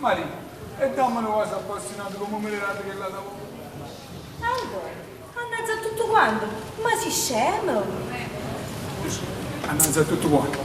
Maria, e damme nu vaso appassionato come me l'hai dato chell'ata volta. Aldo, annanze a tutto quanto, ma si scemo? Annanze a tutto quanto.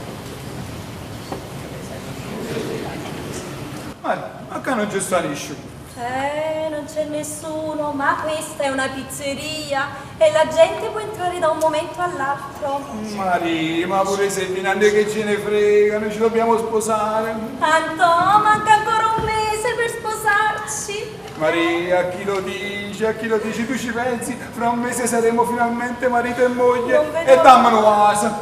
Maria, ma qua non ci sta nessuno. Eh, non c'è nessuno, ma questa è una pizzeria e la gente può entrare da un momento all'altro. Maria, ma pure se viene a noi che ce ne frega, noi ci dobbiamo sposare. Antò, manca ancora un mese per sposarci. Maria, a chi lo dice, a chi lo dici, tu ci pensi, fra un mese saremo finalmente marito e moglie Non vedo e dammi un vaso.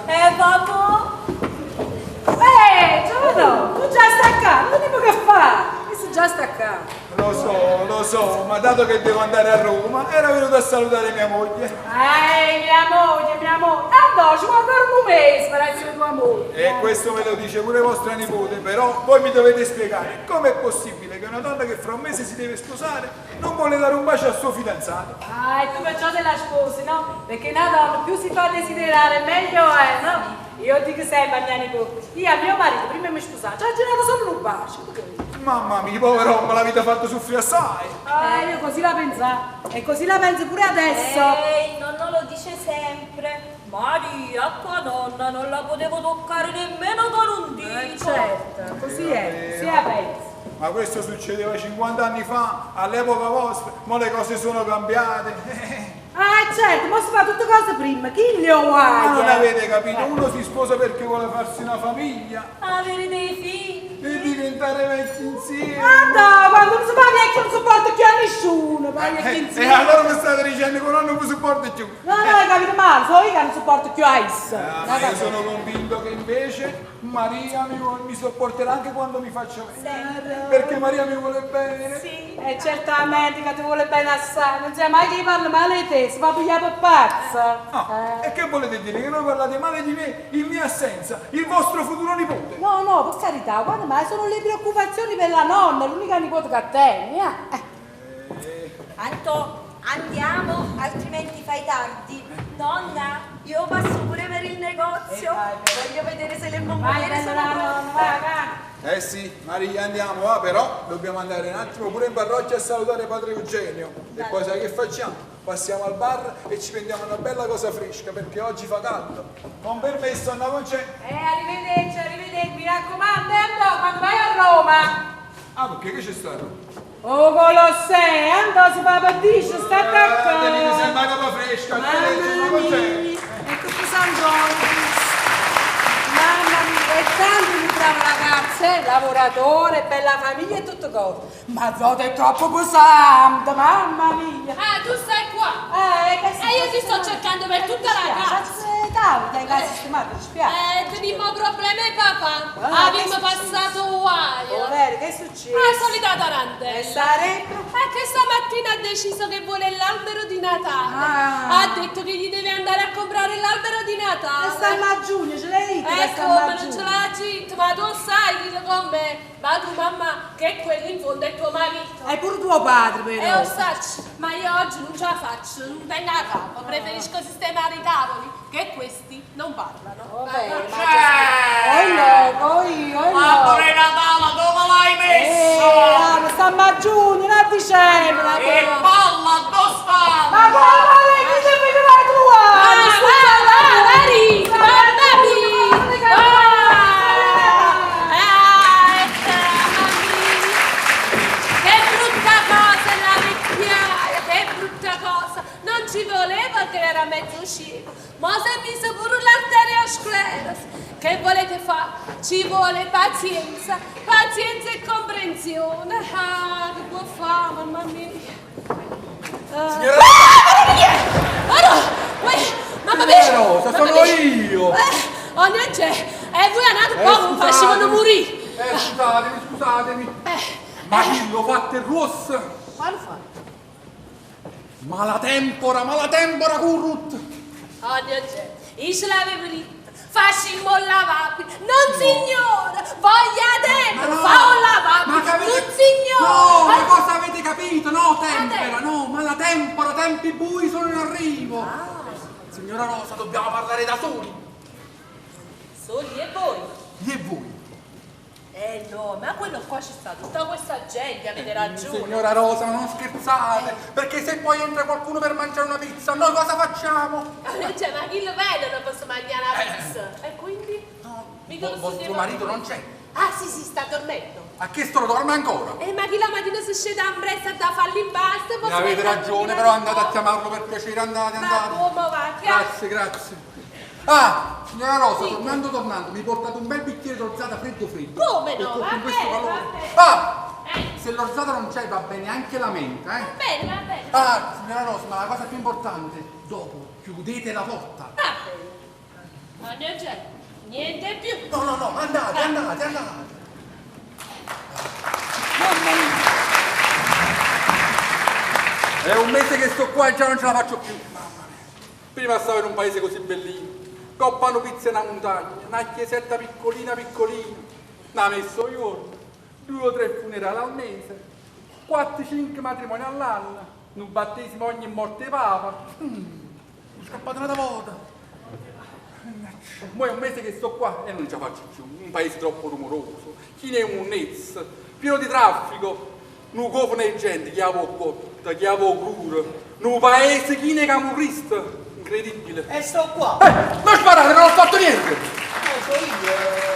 Vabbè. Giovanotto, tu già stai qua, non abbiamo che fare. Questo già sta qua. Lo so, lo so, ma dato che devo andare a Roma, era venuto a salutare mia moglie. Mia moglie, mia moglie. Andò, ci vuole ancora un mese per essere tua moglie. E questo me lo dice pure vostra nipote, però voi mi dovete spiegare com'è possibile che una donna che fra un mese si deve sposare non vuole dare un bacio al suo fidanzato. Ah, e tu perciò te la sposi, no? Perché una donna più si fa desiderare, meglio è, no? Io dico sempre a mia nipote, io a mio marito prima mi sposavo, ci ha girato solo un bacio. Perché? Mamma mia, povero uomo, l'avete fatto soffrire assai. Ah, io così la pensavo e così la penso pure adesso. Il nonno lo dice sempre. Maria, tua nonna non la potevo toccare nemmeno con un dito. Certo, così è, così la penso. Ma questo succedeva 50 anni fa, all'epoca vostra, ma le cose sono cambiate. Ah, certo, ma si fa tutte cose prima, chi le Ma vuole? non avete capito, uno si sposa perché vuole farsi una famiglia Avere dei figli. e diventare vecchi insieme. Ah no, quando non si fa vecchio non sopporta più a nessuno, vai vecchi E insieme. allora mi state dicendo che non mi sopporto più. No, no, hai capito male, sono io che non sopporto più a essa. Ah, ma io sono convinto che invece Maria mi sopporterà anche quando mi faccio vecchio. Perché Maria mi vuole bene. Sì, e certamente che ti vuole bene assai, non sia mai che parla male di te, si fa pigliare per pazza. Ah, e che volete dire? Che voi parlate male di me in mia assenza, il vostro futuro nipote? No, no, per carità, guarda, ma sono le preoccupazioni per la nonna, l'unica nipote che tieni, eh. Anto, andiamo, altrimenti fai tardi. Nonna, io passo pure per il negozio. Vai, Voglio vedere se le Vai, bomboniere bella sono la nonna, pronte. vai, vai. Eh sì, Maria, andiamo, va, però dobbiamo andare un attimo pure in parrocchia a salutare padre Eugenio. E poi sai che facciamo? Passiamo al bar e ci prendiamo una bella cosa fresca perché oggi fa caldo. Con permesso, Anna Concè. Arrivederci, arrivederci, mi raccomando, andò, quando vai a Roma. Ah, perché che c'è stato? Oh, Colosseo, andò, si fa per dice, sta attaccato. Tenete sempre la roba fresca, arrivederci, Anna Mamma Concè. mia, è tutto Sandrone. Mamma mia, è tanto un bravo ragazzo, lavoratore, bella famiglia e tutto cosa. Ma Zoto è troppo pesante, mamma mia. Ah, tu stai qua! Che E io ti sto cercando per tutta la casa! Davide, hai sistemato, ti spiace. Teniamo problemi papà! Ah, Abbiamo che è passato Oh, guaio! vero, che è successo? La solita tarantella! E sarebbe? È che stamattina ha deciso che vuole l'albero di Natale! Ah. Ha detto che gli deve andare a comprare l'albero di Natale! E stiamo a giugno, ce l'hai detto che Ecco, stiamo a ma non ce giugno. l'ha detto, ma tu sai chi lo com'è. Ma tu mamma, che quello in fondo è tuo marito. È pure tuo padre però. E lo saccio, ma io oggi non ce la faccio, non tengo la capo, preferisco sistemare i tavoli, che questi non parlano. Oh, vero, ma c'è... Oh no, poi, oh no. L'albero di Natale dove l'hai messo? Ah, ma stiamo a giugno, non a dicembre. E palla dove sta? Ma come che ti devi fare trovare? Ah, va, va, Rita, mamma mia! Ah, ecco, mamma mia! Che brutta cosa la vecchiaia, che brutta cosa! Non ci voleva che era mezzo cieco, ma si è messo pure l'arteriosclerosi. Che volete fare? Ci vuole pazienza, pazienza e comprensione. Ah, che può fare, mamma mia? Signora Ah, no! Uè, mamma mia! Signora Rosa, Mamma sono mia! io! Oh, niente! E voi andate un po', mi facevano morire! Scusatemi, scusatemi. Ma chi l'ho fatta il rosso? Quando fa? Ma la tempora, ma la tempora currut! Oh, niente! Io ce l'avevo detto! Facciamo il lavabile! Non signore! Voglia tempera! no! Fa un lavabile! Ma che avete- Non signore! No, ma cosa avete capito? No, tempera, Ah, no, ma la tempora, tempi bui sono in arrivo. Signora Rosa, dobbiamo parlare da soli. Soli e voi! Gli e voi. No, ma quello qua ci sta tutta questa gente, avete ragione. Signora Rosa, ma non scherzate, perché se poi entra qualcuno per mangiare una pizza, noi cosa facciamo? Cioè, ma chi lo vede non posso mangiare la pizza? E quindi? No, Mica lo vostro studiamo. marito non c'è. Ah sì, sì, sta dormendo. A che sto dorme ancora? Ma chi la mattina si scende a presto da fare l'impasto? Ne avete ragione, però andate a chiamarlo per piacere, andate, Ma andate. come va? Chiama. Grazie, grazie. Ah, signora Rosa, Sì. tornando, tornando, mi portate un bel bicchiere d'orzata freddo freddo. Come no? Perché Va con questo bene, calore. va bene. Ah! Eh. Se l'orzata non c'è va bene anche la menta, eh? Va bene, va bene. Ah, signora Rosa, ma la cosa più importante, dopo chiudete la porta. Va bene. Ma ne c'è niente più. No, no, no, andate, andate, andate. Mamma mia! È un mese che sto qua e già non ce la faccio più. Mamma mia. Prima stavo in un paese così bellino. Coppano pizza e una montagna, una chiesetta piccolina piccolina. Una messa ogni giorno, due o tre funerali al mese, 4-5 matrimoni all'anno, un battesimo ogni morte papa. Ho scappato una volta. Mo è un mese che sto qua e non ce la faccio più. Un paese troppo rumoroso, chi ne è monnezza, pieno di traffico, un cofano di gente, chiavo cotta, chiavo crura, un paese chi ne è camorrista, incredibile. E sto qua. Non sparate, non ho fatto niente! No, sono io.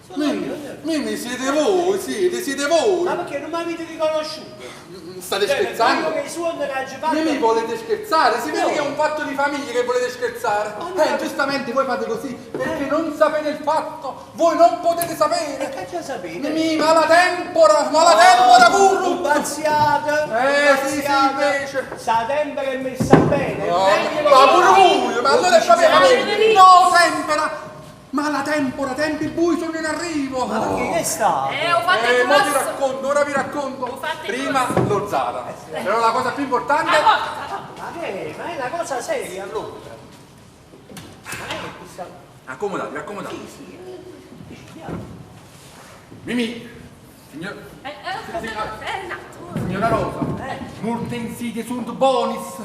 Sono io. Mimmi, siete voi, siete, siete voi! Ma perché non mi avete riconosciuto? State Cioè, scherzando? Quello che suono che ha fatto. Mimmi, volete scherzare? Si vede No. che è un fatto di famiglia che volete scherzare. Ma no. Giustamente voi fate così perché non sapete il fatto, voi non potete E sapere. che già sapete? Mimmi, ma la tempora, ma la tempora curru! Pazziata! Sì, sì, invece. Sa tempera è messa bene. No, meglio ma che- pure voi, ma allora è proprio Sì. No, tempera! Ma la tempora, tempi bui sono in arrivo! Ma perché che sta? Ho fatto il Mo vi grosso. racconto, ora vi racconto. Ho fatto il Prima l'orzata. Però la cosa più importante. Ah, porta. Ma che? Ma è una cosa seria allora. Ma è questa. Accomodatevi, accomodatevi. Sì, sì, decidiamo. Mimì, signor, Un attimo. signora Rosa, multe insidie sunt bonis.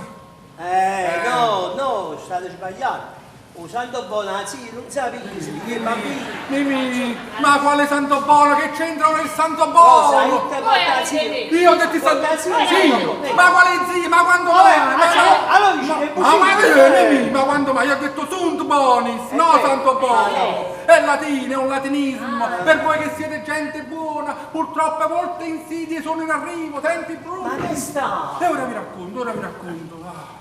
No, no, state sbagliando. O santo Bonazzi non sapete se perché i bambini. Mimì, ma quale santo buono? Che c'entra ora il santo No, buono? sai, Bonazzi. Io ho detto il santo Bonazzi, Sì, ma quale zio? Ma quando Vabbè, mai? Ma allora- allora dici che ma, ma, bugie. Mimì, ma quando mai? Io ho detto sunt bonis, no Eh, santo ah, buono. no. È latino, è un latinismo. Per voi che siete gente buona, purtroppo molte insidie sono in arrivo, tempi brutti. Ma che sta? E ora vi racconto, ora vi racconto. Ah.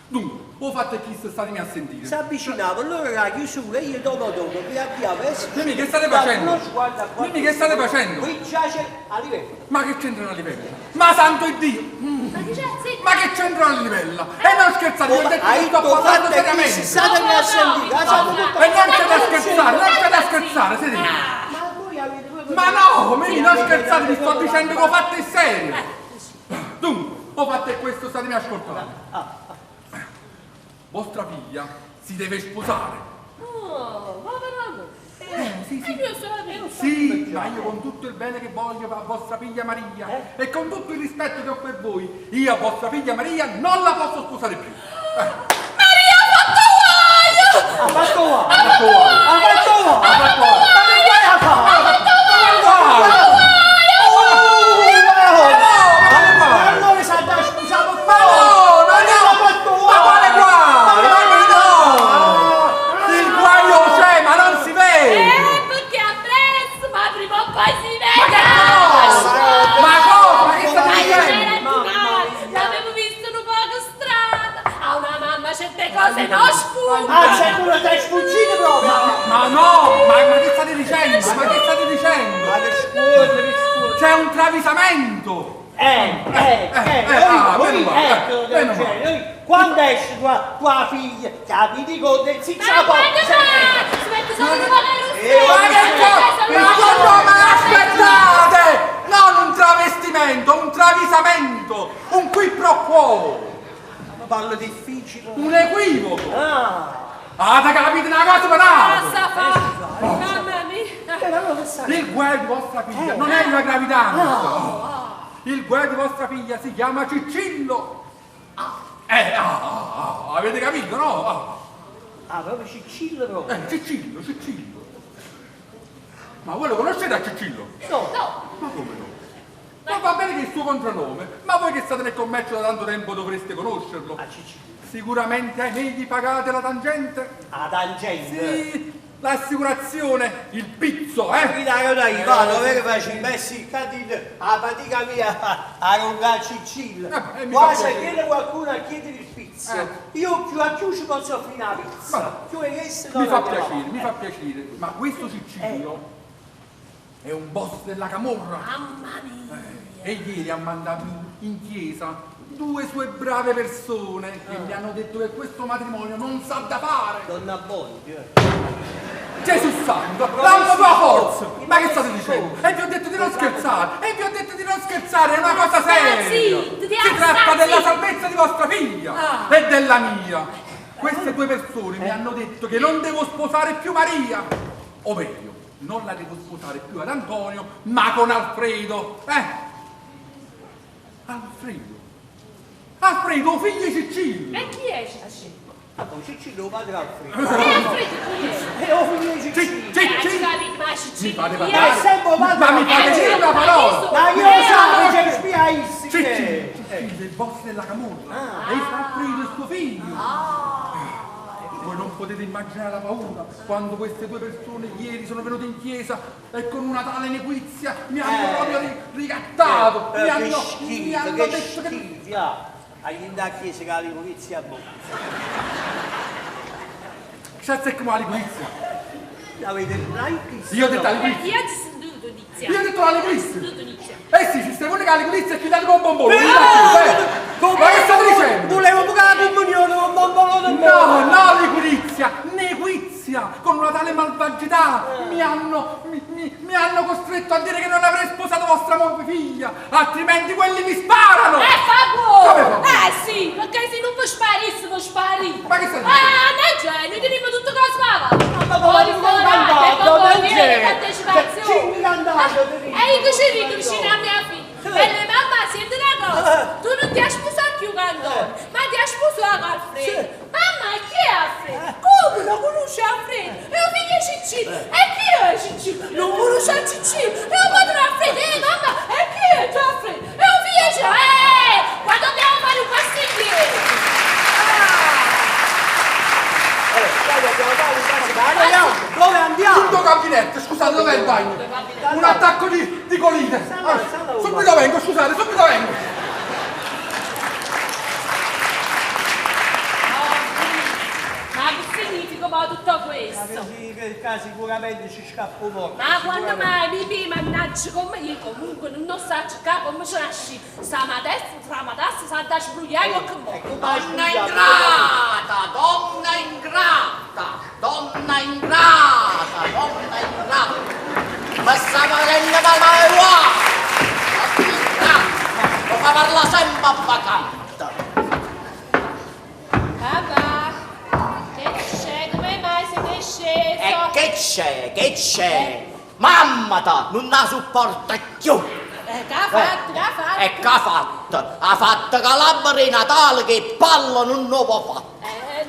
Dunque, ho fatto chi statemi a sentire. Si avvicinava, allora la chiusura, io dopo dopo vi avviavo e Mimì, che state facendo? Uno sguardo a qualche- Mimì, che state facendo? Qui già c'è a livello. Ma che c'entra una livella? Ma santo Iddio! Ma che c'è? Sì. Ma che c'entra una livella? E non scherzate, io ho detto Hai che sto detto parlando fatto e chi seriamente. si statemi a sentire, ah, state tutto- E non c'è da scherzare, non c'è da scherzare, sedete. Ma voi avete voi Ma no, Mimì, non scherzate, vi sto dicendo che ho fatto il serio. Dunque, ho fatto questo, statemi ascoltando. Vostra figlia si deve sposare. Oh, ma veramente? Sì, sì. Io sono Sì, ma io con tutto il bene che voglio a vostra figlia Maria e con tutto il rispetto che ho per voi, io a vostra figlia Maria non la posso sposare più. Maria ha fatto guaio! Ha fatto guaio! Ha fatto guaio! Ha fatto guaio! Ha fatto guaio! Ma che guaio ha fatto? Ha fatto guaio! Oh, Ma no, ma Ma allora si è da scusare per Ma no, ma no! Ha fatto Ma quale guaio? Ma no! Il guaio c'è, ma non si vede! Perché ha preso, ma prima o poi si vede! Ma che cosa? Ma cosa? Ma che state Ma io dicendo? c'era di male, l'avevo visto un poco strada. A una mamma certe cose non sfuggono. Ah, sei pure te sfuggito proprio! Ma no! Ma che state dicendo? Ma che state dicendo? Ma che scusa, che scusa! C'è un travisamento! Meno male, Ecco, meno cioè, male. noi, quando esce tua figlia, capiti con del si Ma sa quando mai? Si mette solo un po' Eh, Ma che cosa? Ma no, ma aspettate! Non un travestimento, un travisamento, un qui pro quo, Parlo difficile. un equivoco. Ah, Avete capito una cosa per l'altra? Cosa fa? Mamma mia! però che sai? Il guaio di vostra figlia non è una gravidanza. Il guaio di vostra figlia si chiama Ciccillo. Avete capito, no? Ah. Ah, proprio Ciccillo proprio. Ciccillo, Ciccillo. Ma voi lo conoscete a Ciccillo? No. Ma come no? Ma va bene che è il suo contrannome, ma voi che state nel commercio da tanto tempo dovreste conoscerlo. A Ciccillo. Sicuramente ahimè gli pagate la tangente. La tangente? Sì, l'assicurazione, il pizzo, eh? Dai, dai, va, dove che faccio? Messi il catino, la fatica mia a roncare Ciccillo. Mi Qua fa se piacere. chiede qualcuno a chiedere il pizzo, io più a chiù ci posso offrire una pizza. Ma- Più è questo non Mi fa la chiamo. piacere, mi fa piacere, ma questo Ciccillo è un boss della camorra. Mamma mia. E ieri ha mandato in chiesa due sue brave persone che mi hanno detto che questo matrimonio non sa da fare. Donna Bondi, eh. Gesù santo, l'hanno tua forza! Ma che state dicendo? E vi ho detto di non scherzare! E vi ho detto di non scherzare, è una cosa Sta seria! zitti, ti Si sta tratta della zitti. salvezza di vostra figlia e della mia! Queste due persone mi hanno detto che non devo sposare più Maria! O meglio, non la devo sposare più ad Antonio, ma con Alfredo! Eh? Alfredo! Alfredo, figlio di Ciccillo! E chi è Ciccillo? Ah, poi Ciccillo padre Alfredo. E Alfredo chi è? E ho finito Ciccillo. Eh, capito, ma Ciccillo Mi fate chi è? parlare? È sempre padre Ma mi fate dire una parola! Ma io lo so che c'è spiaissi. Ciccillo, Ciccillo è il boss della camorra e Alfredo è suo figlio. Voi non potete immaginare la paura quando queste due persone ieri sono venute in chiesa e con una tale nequizia mi hanno proprio ricattato, mi Che hanno, mi schifo, hanno che detto che... schifo. ah. Agli da chiesa che la liquirizia a bocca. C'è come la liquirizia. Avete la Io ho detto la liquirizia. Io ci sono dovuto iniziare. Io ho detto la liquirizia. Dovuto iniziare. Eh sì, ci stai pure che la liquirizia e chi date con bombolone. Ma che state dicendo? Volevo pure la comunione con bombolone No, no, liquirizia, nequizia, con una tale malvagità mi hanno, mi hanno costretto a dire che non avrei sposato vostra figlia, altrimenti quelli mi sparano! Fa Come buono! fa? Eh sì, perché se non vi sparisse, vi spari! Ma che stai dicendo? Ah, non c'è, noi teniamo tutto cosa va! Ma come Poi ristorante, bomboniere, partecipazione! Cinque cantanti, E io che ci dico vicino a mia figlia? Belle mamma, senti una cosa, tu non ti hai sposato più con Antonio, ma ti hai sposato con Alfredo. Mamma, chi è Alfredo? Come non conosce Alfredo? È un figlio di Ciccillo. E chi è Ciccillo? Non conosce Ciccillo. È un padre Alfredo. Eh, mamma, e chi è tuo Alfredo? È un figlio di Ciccillo. Qua dobbiamo fare un passo indietro. Dove andiamo? Tutto gabinetto, scusate, dov'è il bagno? Un attacco di colite. Ah, subito vengo, scusate, subito vengo. Ma che significa ma tutto questo? Che sicuramente ci scappa un po'. Ma quando mai mi mi mannaggia come io comunque non lo so cercare come ce nasci. Sta matassa, tra matassa, sa da sbrugliare qualche modo. Donna ingrata, donna ingrata, donna ingrata, donna ingrata. Ma sta facendo parlare qua! Donna ingrata, lo fa parlare sempre a vacante. Papà, che c'è? Come mai siete sceso? E che c'è, che c'è? Mammata non la sopporta più! Che ha fatto, che ha fatto? E che ha fatto? Ha fatto che l'albero di Natale che palla non lo può fare.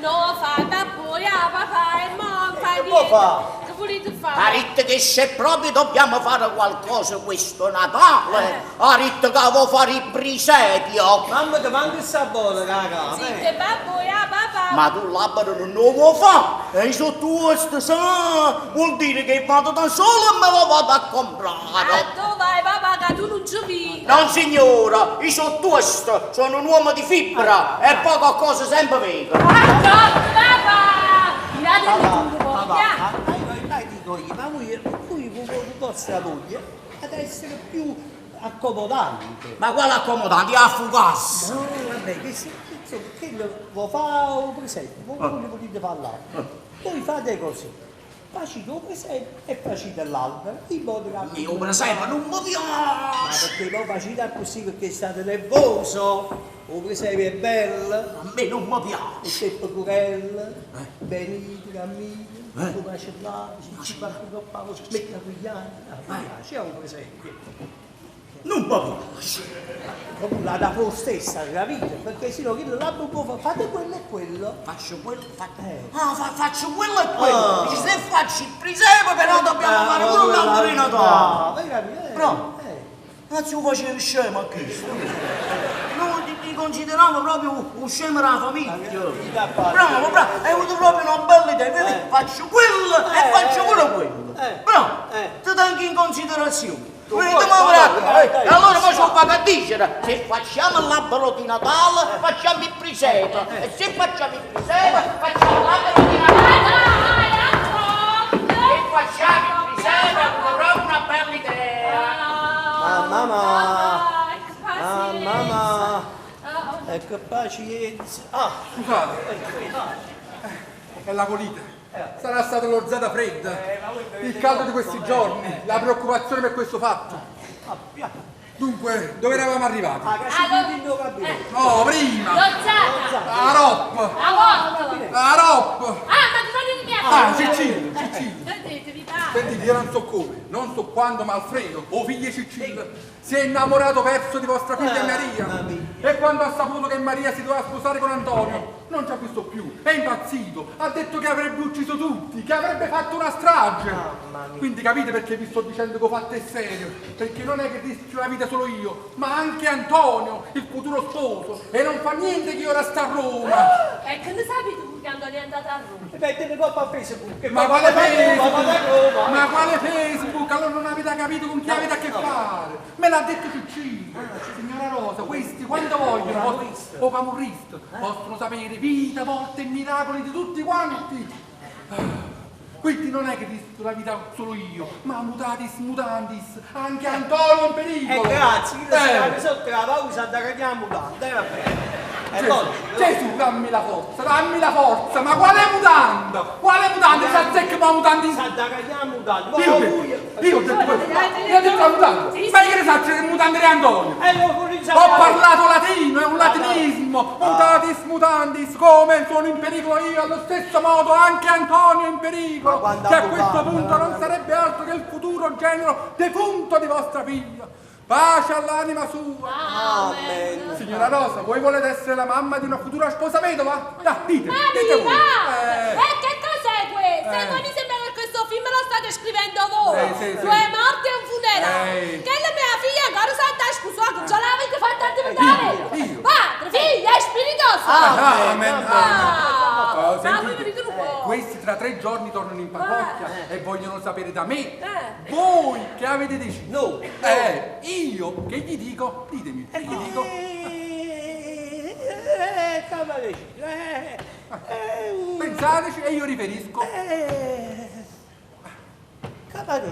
No, fa da poi, ah, papà, e mo non fa Che niente. può fa? Che volete fare? Ha detto che se proprio dobbiamo fare qualcosa questo Natale, ha detto che vuoi fare il presepio. Mamma ti manca il sapore, raga. Sì, che babbo, ah, papà. Ma tu l'albero non lo vuoi fare? E se tu questo sa, vuol dire che vado da solo e me lo vado a comprare. A dove vai, papà, che tu non ci vivi? No signora, io sono tosto, sono un uomo di fibra e poco cosa sempre vedo. Ah, no, papà! Tirate tu, Papà, voglia. ma io dico io, ma voi, voi, vostra moglie, ad essere più accomodante. Ma quale accomodante? A fugasse. No, vabbè, che se, insomma, che lo vuoi fare o presepe, voi non volete parlare. Voi fate così, facete un presepe e facete l'albero, in modo che... Io presepe non mi Ma piace. perché poi facete così perché state nervoso, o presepe è bello. A me non mi piace. E se pecorella, venite, cammina, tu vai là, ci fa più papà, mette la cugliana, mi piace, è un presepe. Nun me piace. Comunque l'ha da fa' 'o stesso, 'a capito? Perché sennò chillo là nun può fa', fate quello e quello. Faccio quello, faccio. Eh. Ah, faccio quello e quello. Ah. Dice, se faccio il presepe però dobbiamo fare pure l'albero di Natale. Bravo, hai capito? Eh, Bravo. eh. Cazzo, facevi scemo a questo. No, ti consideravo proprio un scemo della famiglia. Bravo, bravo, hai avuto proprio una bella idea. Vedi, Faccio quello e Eh, faccio eh, pure quello. eh, Bravo, eh. ti tengo in considerazione. Tu Vedi, vuoi, ma vai, bravo, vai, eh, dai, allora poi vai. ci vado a dire, se facciamo l'albero di Natale, facciamo il presepe. E se facciamo il presepe, facciamo l'albero di Natale. Se facciamo il presepe, è proprio una bella idea. Ah, mamma. Ah, mamma. Ah, E che pazienza. Ah, Scusate, è la colite. Sarà stata l'orzata fredda, il caldo di questi giorni, la preoccupazione per questo fatto. Dunque, dove eravamo arrivati? ah, che si Allora- chiude il gabinetto. No, prima! L'orzata. La ROP! La volta. La ROP! Ah, ma bisogna di mia Ah, figlia. Ciccillo, Ciccillo. Sentite, vi pare. Sentite, io non so come, non so quando, ma Alfredo, o figlio Ciccillo, si è innamorato perso di vostra figlia Maria. E quando ha saputo che Maria si doveva sposare con Antonio, non ci ha visto più, è impazzito, ha detto che avrebbe ucciso tutti, che avrebbe fatto una strage. Quindi capite perché vi sto dicendo che ho fatto è serio, perché non è che rischio la vita solo io, ma anche Antonio, il futuro sposo, e non fa niente che ora sta a Roma. E che ne sapi tu che Antonio è andato a Roma? E mettete coppa a Facebook. che Ma poi quale vado a Roma, vado a Facebook? Roma. Ma quale Facebook? Allora non avete capito con chi avete a che fare. Me l'ha detto Ciccillo. Signora Rosa, questi quando vogliono, o camorrista, possono sapere vita, morte e miracoli di tutti quanti. Ah, Quindi non è che rischio la vita solo io, ma mutatis mutandis, anche Antonio è in E pericolo. grazie, io Eh. sono sotto la pausa da cagliamo mutanda, eh, vabbè. È Gesù, logico. Gesù, dammi la forza, dammi la forza, ma quale mutanda? Quale mutanda? Si azzecca ma mutanda in Sa da cagliamo mutanda. Ma Io ho voi- detto, io ho detto questo, io ho detto la mutanda, ma io che ne faccio che mutande di Antonio? E lo fuori Ho parlato latino, è un latinismo, mutatis mutandis, come sono in pericolo io, allo stesso modo anche Antonio è in pericolo, Ma quando che a ha questo mutanda, punto non sarebbe altro che il futuro genero defunto di vostra figlia. Pace all'anima sua. Amen. Signora Rosa, voi volete essere la mamma di una futura sposa vedova? Dai, dite, Ma dite mi voi. va! Eh. E che cos'è questo? Eh. Non mi sembra che questo film lo state scrivendo voi. Sì, sì, sì. Due morti e un funerale. Eh. Che la mia figlia ancora sa andare a sposare, che già l'avete fatta diventare. Io, io. Padre, figlia e spirito santo. Amen. Ah, Oh, ma voi sentite, venite un po'. questi tra 3 giorni tornano in parrocchia e vogliono sapere da me. Eh. Voi che avete deciso? No. Io che gli dico? Ditemi, che gli dico? Cavolo, Pensateci e io riferisco. cavolo,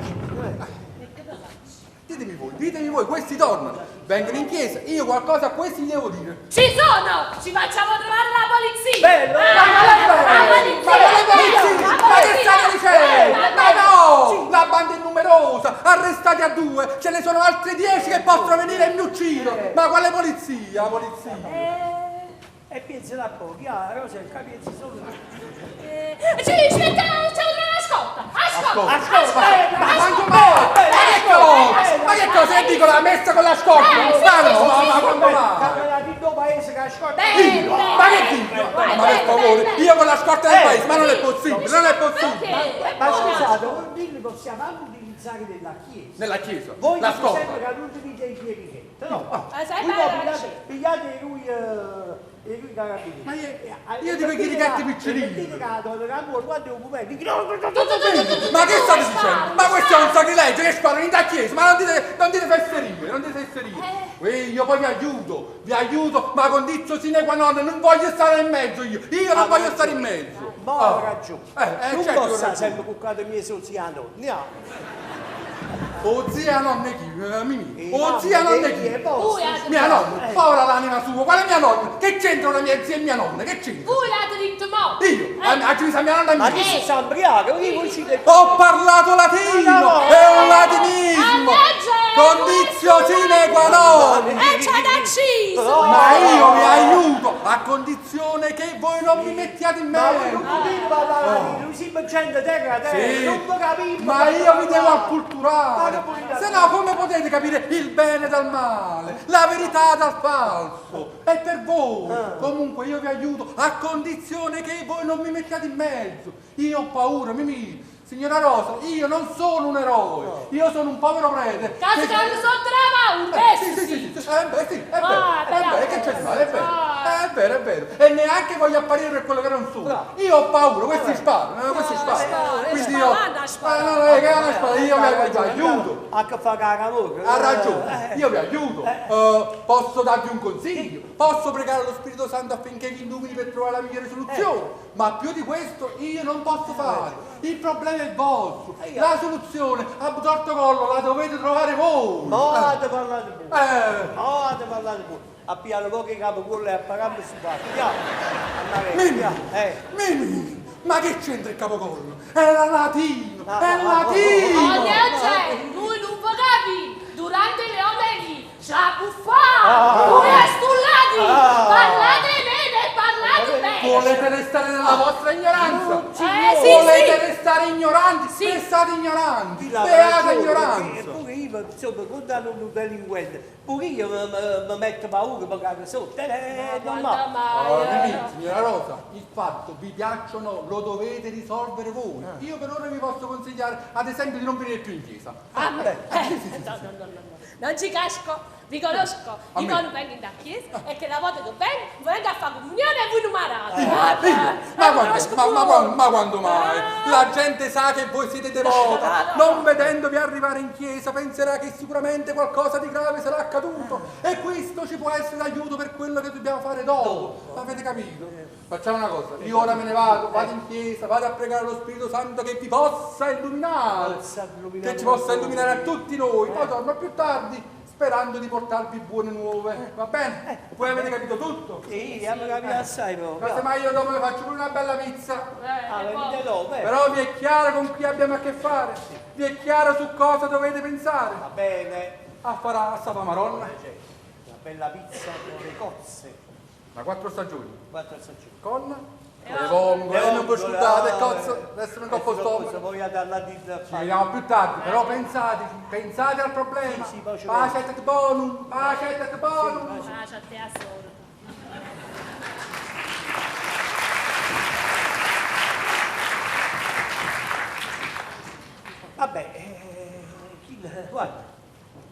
Ditemi voi, ditemi voi, questi tornano, vengono in chiesa, io qualcosa a questi gli devo dire. Ci sono! Ci facciamo trovare la polizia! Bello! Ah, Ma la quale polizia! Ma quale polizia? La Ma che state dicendo? La Ma no! La banda è numerosa, arrestati a 2, ce ne sono altri 10 che possono venire e mi uccidere. Ma quale polizia? Polizia? E pensi da poco, ah, Rosa, capisci solo. Ci ci mettiamo, facciamo trovare la scorta! La scorta! Ascolta, ma quando mai? Ma che cosa? Ma che cosa? Che dico la messa con la scorta? Eh, Ma sì, no, sì, ma sì, ma quando mai? Camerati il paese che ascolta. Beh, Io? Ma che dico? Ma per favore, io con la scorta del paese, ma non è possibile, non è possibile. Perché? Ma scusate, voi dirli possiamo anche utilizzare della chiesa. Nella chiesa, Voi la dite scorta. sempre che non utilizzate i chierichetti, no? Ma sai Voi fare poi la pigliate, pigliate lui, e lui carabinieri. Ma io dico i chierichetti piccinini. Ma che state dicendo? Ma questo è un sacrilegio che sparano in da chiesa, ma non dite, non dite fesserie, non dite fesserie. Ui, Io poi vi aiuto, vi aiuto, ma condizio sine qua non, non voglio stare in mezzo io, io non voglio stare in mezzo. Ma Oh. ho ragione. Non certo che ho posso ragione. sempre cuccare i miei soziano. No. O zia nonna chi? Mimì. E O zia mamma, nonna e chi? e vostra. Voi Mia nonna, povera l'anima sua, quale mia nonna? Che c'entra la mia zia e mia nonna? Che c'entra? Voi l'avete detto mo! Io? Ha visto mia nonna Ma mia. chi si sta ubriaco? Io voi Ho parlato latino! È un latinismo! Condizio sine qua non! E c'ha ucciso! Ma io vi aiuto a condizione che voi non mi mettiate in Ma voi non mezzo! potete parlare latino, noi siamo gente terra a terra, Sì. non vi capiamo. Ma io vi devo Ma acculturare! che volete? Se no come potete capire il bene dal male, la verità dal falso? È per voi! Ah. Comunque io vi aiuto a condizione che voi non mi mettiate in mezzo! Io ho paura, Mimì! Signora Rosa, io non sono un eroe! Io sono un povero prete! Caso che- che non sono trava, un Sì, sì, sì, sì, beh, sì, è vero, Ah, è vero, bravo. che c'è di male, è vero, Ah. è vero, è vero. E neanche voglio apparire per quello che non sono. Io ho paura, questi sparano, questi sparano. spara, Quindi io, spara, ma spara. no, no, che è una spada, io vi aiuto. A che fa cagamore. Ha ragione, io vi aiuto, posso darvi un consiglio, posso pregare lo Spirito Santo affinché vi illumini per trovare la migliore soluzione, ma più di questo io non posso fare. Il problema è vostro, la soluzione a torto collo la dovete trovare voi. No, avete parlato pure. Eh. No, avete parlato pure. A piano poco i capo quello e a pagare su fatto. Andiamo. Andare, Mimmi, andiamo. Eh. Mimmi, ma che c'entra il capocollo? Era latino, No, è no, no, latino! Oh, c'è, lui non può capire, durante le omelie ci ha buffato, voi è stullati, parlate bene, parlate bene. Volete restare nella vostra ignoranza? Sì, Volete sì. restare ignoranti? Sì. Restate ignoranti! Chi l'ha Beata ragione, perché ignoranza! Pure io, insomma, quando hanno un delinquente, pure io mi metto paura perché sotto. È Quanta normale. mai, Allora, Mimì, signora Rosa, il fatto vi piaccia o no, lo dovete risolvere voi. Io per ora vi posso consigliare, ad esempio, di non venire più in chiesa. Ah, no, no, no, no, no. Non ci casco, vi conosco. A Io me. non vengo in da chiesa e che la volta che vengo, vengo a fare comunione e voi non marate. Ma quando, ma quando mai? La gente sa che voi siete devota, non vedendovi arrivare in chiesa penserà che sicuramente qualcosa di grave sarà accaduto e questo ci può essere d'aiuto per quello che dobbiamo fare dopo. Avete capito? Facciamo una cosa, io ora me ne vado, vado in chiesa, vado a pregare lo Spirito Santo che vi possa illuminare, Possa illuminare che ci possa noi. illuminare a tutti noi, poi torno più tardi sperando di portarvi buone nuove, va bene? Voi avete capito tutto? Sì, abbiamo capito assai proprio. Casomai io dopo vi faccio pure una bella pizza. Ah, venite dopo, eh. Però vi è chiaro con chi abbiamo a che fare, vi è chiaro su cosa dovete pensare. Va bene. A farà a Sapa Maronna, Cioè, Una bella pizza con le cozze. la quattro stagioni, Quattro stagioni. con le vongole, non vongole, prosciuttate, ah, cozze, adesso non coppo adesso stomaco. Poi andare là di Ci vediamo più tardi, però pensateci, pensate al problema. Sì, sì, poi ci Pace et bonum, pace et bonum. Ah, c'è te a solo. Vabbè, guarda,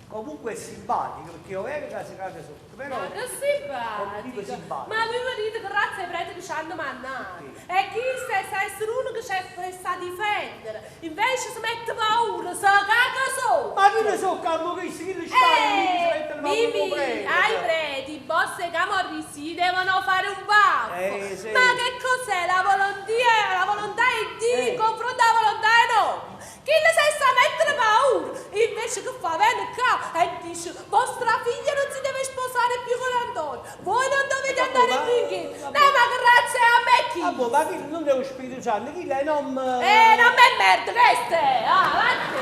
comunque è simpatico perché io ero che si caga sotto, però Ma che Comunque simpatico! simpatico. Ma voi mi dite grazie ai preti che ci hanno mandato. E chi se sa essere uno che c'è sa difendere. Invece si mette paura, si caga sotto. Ma chi ne so camorristi, chi li spara, Mimì, ai preti, i boss e i camorristi devono fare un baffo. Sì. Ma che cos'è la volontà, la volontà è Dio in confronto alla volontà è no. Chi ne sa sta mettere paura? Invece che fa viene qua e dice vostra figlia non si deve sposare più con Antonio, voi non dovete andare più in chiesa. No, ma grazie a me chi? Ah, boh, ma chi non è lo Spirito Santo, chi è non... Non mi merda, questa è! Ah, avanti!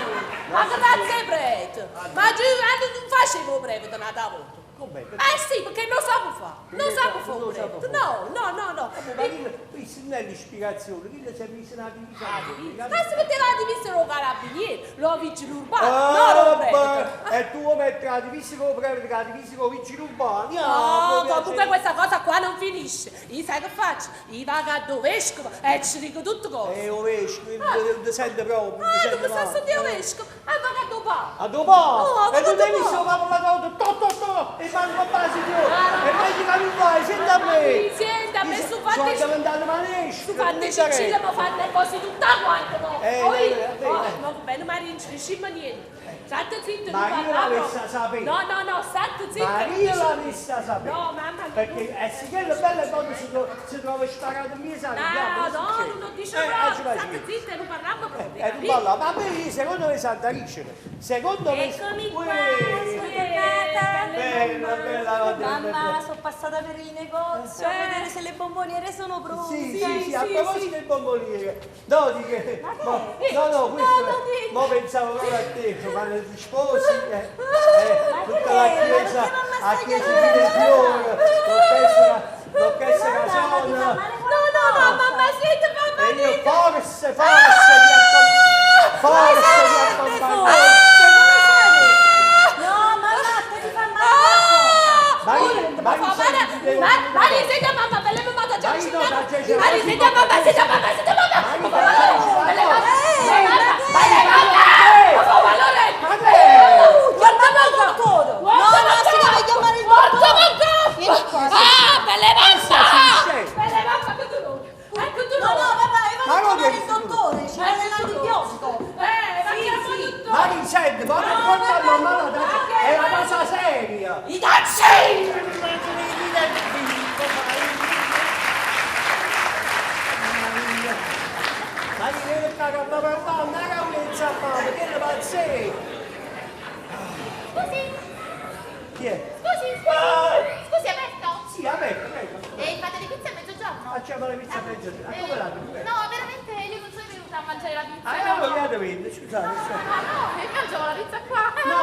Ma grazie ai preti! Ma io non facevo prete una volta! Com'è? Eh sì, perché non so fare! Non so fare Non un sa prete! fare. No, no, no, no! Ah, boh, ma chi questa non è l'ispirazione, chi si è messo una divisa? Ma si metteva la divisa lo carabiniere, lo vigile urbano, no lo prete! Ah, E tu vuoi mettere la divisa con il prete, la divisa con il vigile urbano? No, comunque questa cosa qua non finisce. Io sai che faccio? Io vado a dove vescovo e ci dico tutto cosa. Eh, o vescovo, non ti sente proprio, non ti Ah, non sente mi sta male. sentendo vescovo. E vado a dove A dopo? No, e tu vado devi dopo. solo fare la cosa, to to to, e fanno papà signore, Ah, e meglio che non vai, senta a me. Mi senta, me su Sono fate diventato manesco. su fate Cecilia, ma fanno così tutta quanta, no. Poi, oh, no, bene, ma non ci riusciamo niente. State zitto, Ma non io parla l'avessi proprio. sapere. No, no, no, state zitto. Ma non io dici- l'avessi sapere. No, mamma mia. Perché eh, sì che è bella quando si, si trova sparato in mia No, sala. no, non dici capisce Oggi proprio. faccio State io. zitta e non parliamo proprio. Non parla, ma a me secondo me Santa Riccione, secondo me... Eccomi qua, Uè, sono tornata. Bella, bella, bella, Mamma, bella. sono passata per il negozio a vedere se le bomboniere sono pronte. Sì, sì, sì, a proposito del bomboniere, no, di che, Ma che mo- è? no, no, questo, No, non dico. mo pensavo proprio a te, quando ti sposi, Ma tutta che la è? Ma chiesa, perché mamma a stai chiesa di chiamando? Fiore, l'orchestra, l'orchestra Mamma, ma ti fa Casona, male No, no, no, mamma, senti, mamma, e io forse, forse ti accompagno, forse ti sarebbe accompagno. forse? Come sarebbe? No, mamma, te ti fa male qualcosa. Ma io, ma io senti, devo- Mari, senta mamma, bella mamma, già Ma io no, da Gigi- Mari, senta mamma, senta mamma, senta mamma. Ma io Bella da Gigi- mamma, bella mamma. Ma che è? Guarda il dottore. No, no, si deve chiamare il Guarda dottore. mamma. Ah, bella mamma. Sì, Bella mamma, che dolore. Ecco No, dolore. no, papà, io Ma vado a non chiamare è il dottore, ci vuole l'antibiotico. Ma chiamo il dottore. Ma mi senti, ma che porta mamma la è una cosa seria. I taxi! Ma ti vedo qua che mi parla, una cavolezza mamma, che ne pazzesco. Scusi, Chi è? scusi, Ah! scusi. Scusi, è aperto? Sì, aperto, prego. E fate le pizze a mezzogiorno? Facciamo le pizze a mezzogiorno. Ma come l'hanno? No, veramente io non sono venuta a mangiare la pizza. Ah, no, no, no. vogliate vedere, scusate. scusate. Ah, no, io mangiavo la pizza qua. No,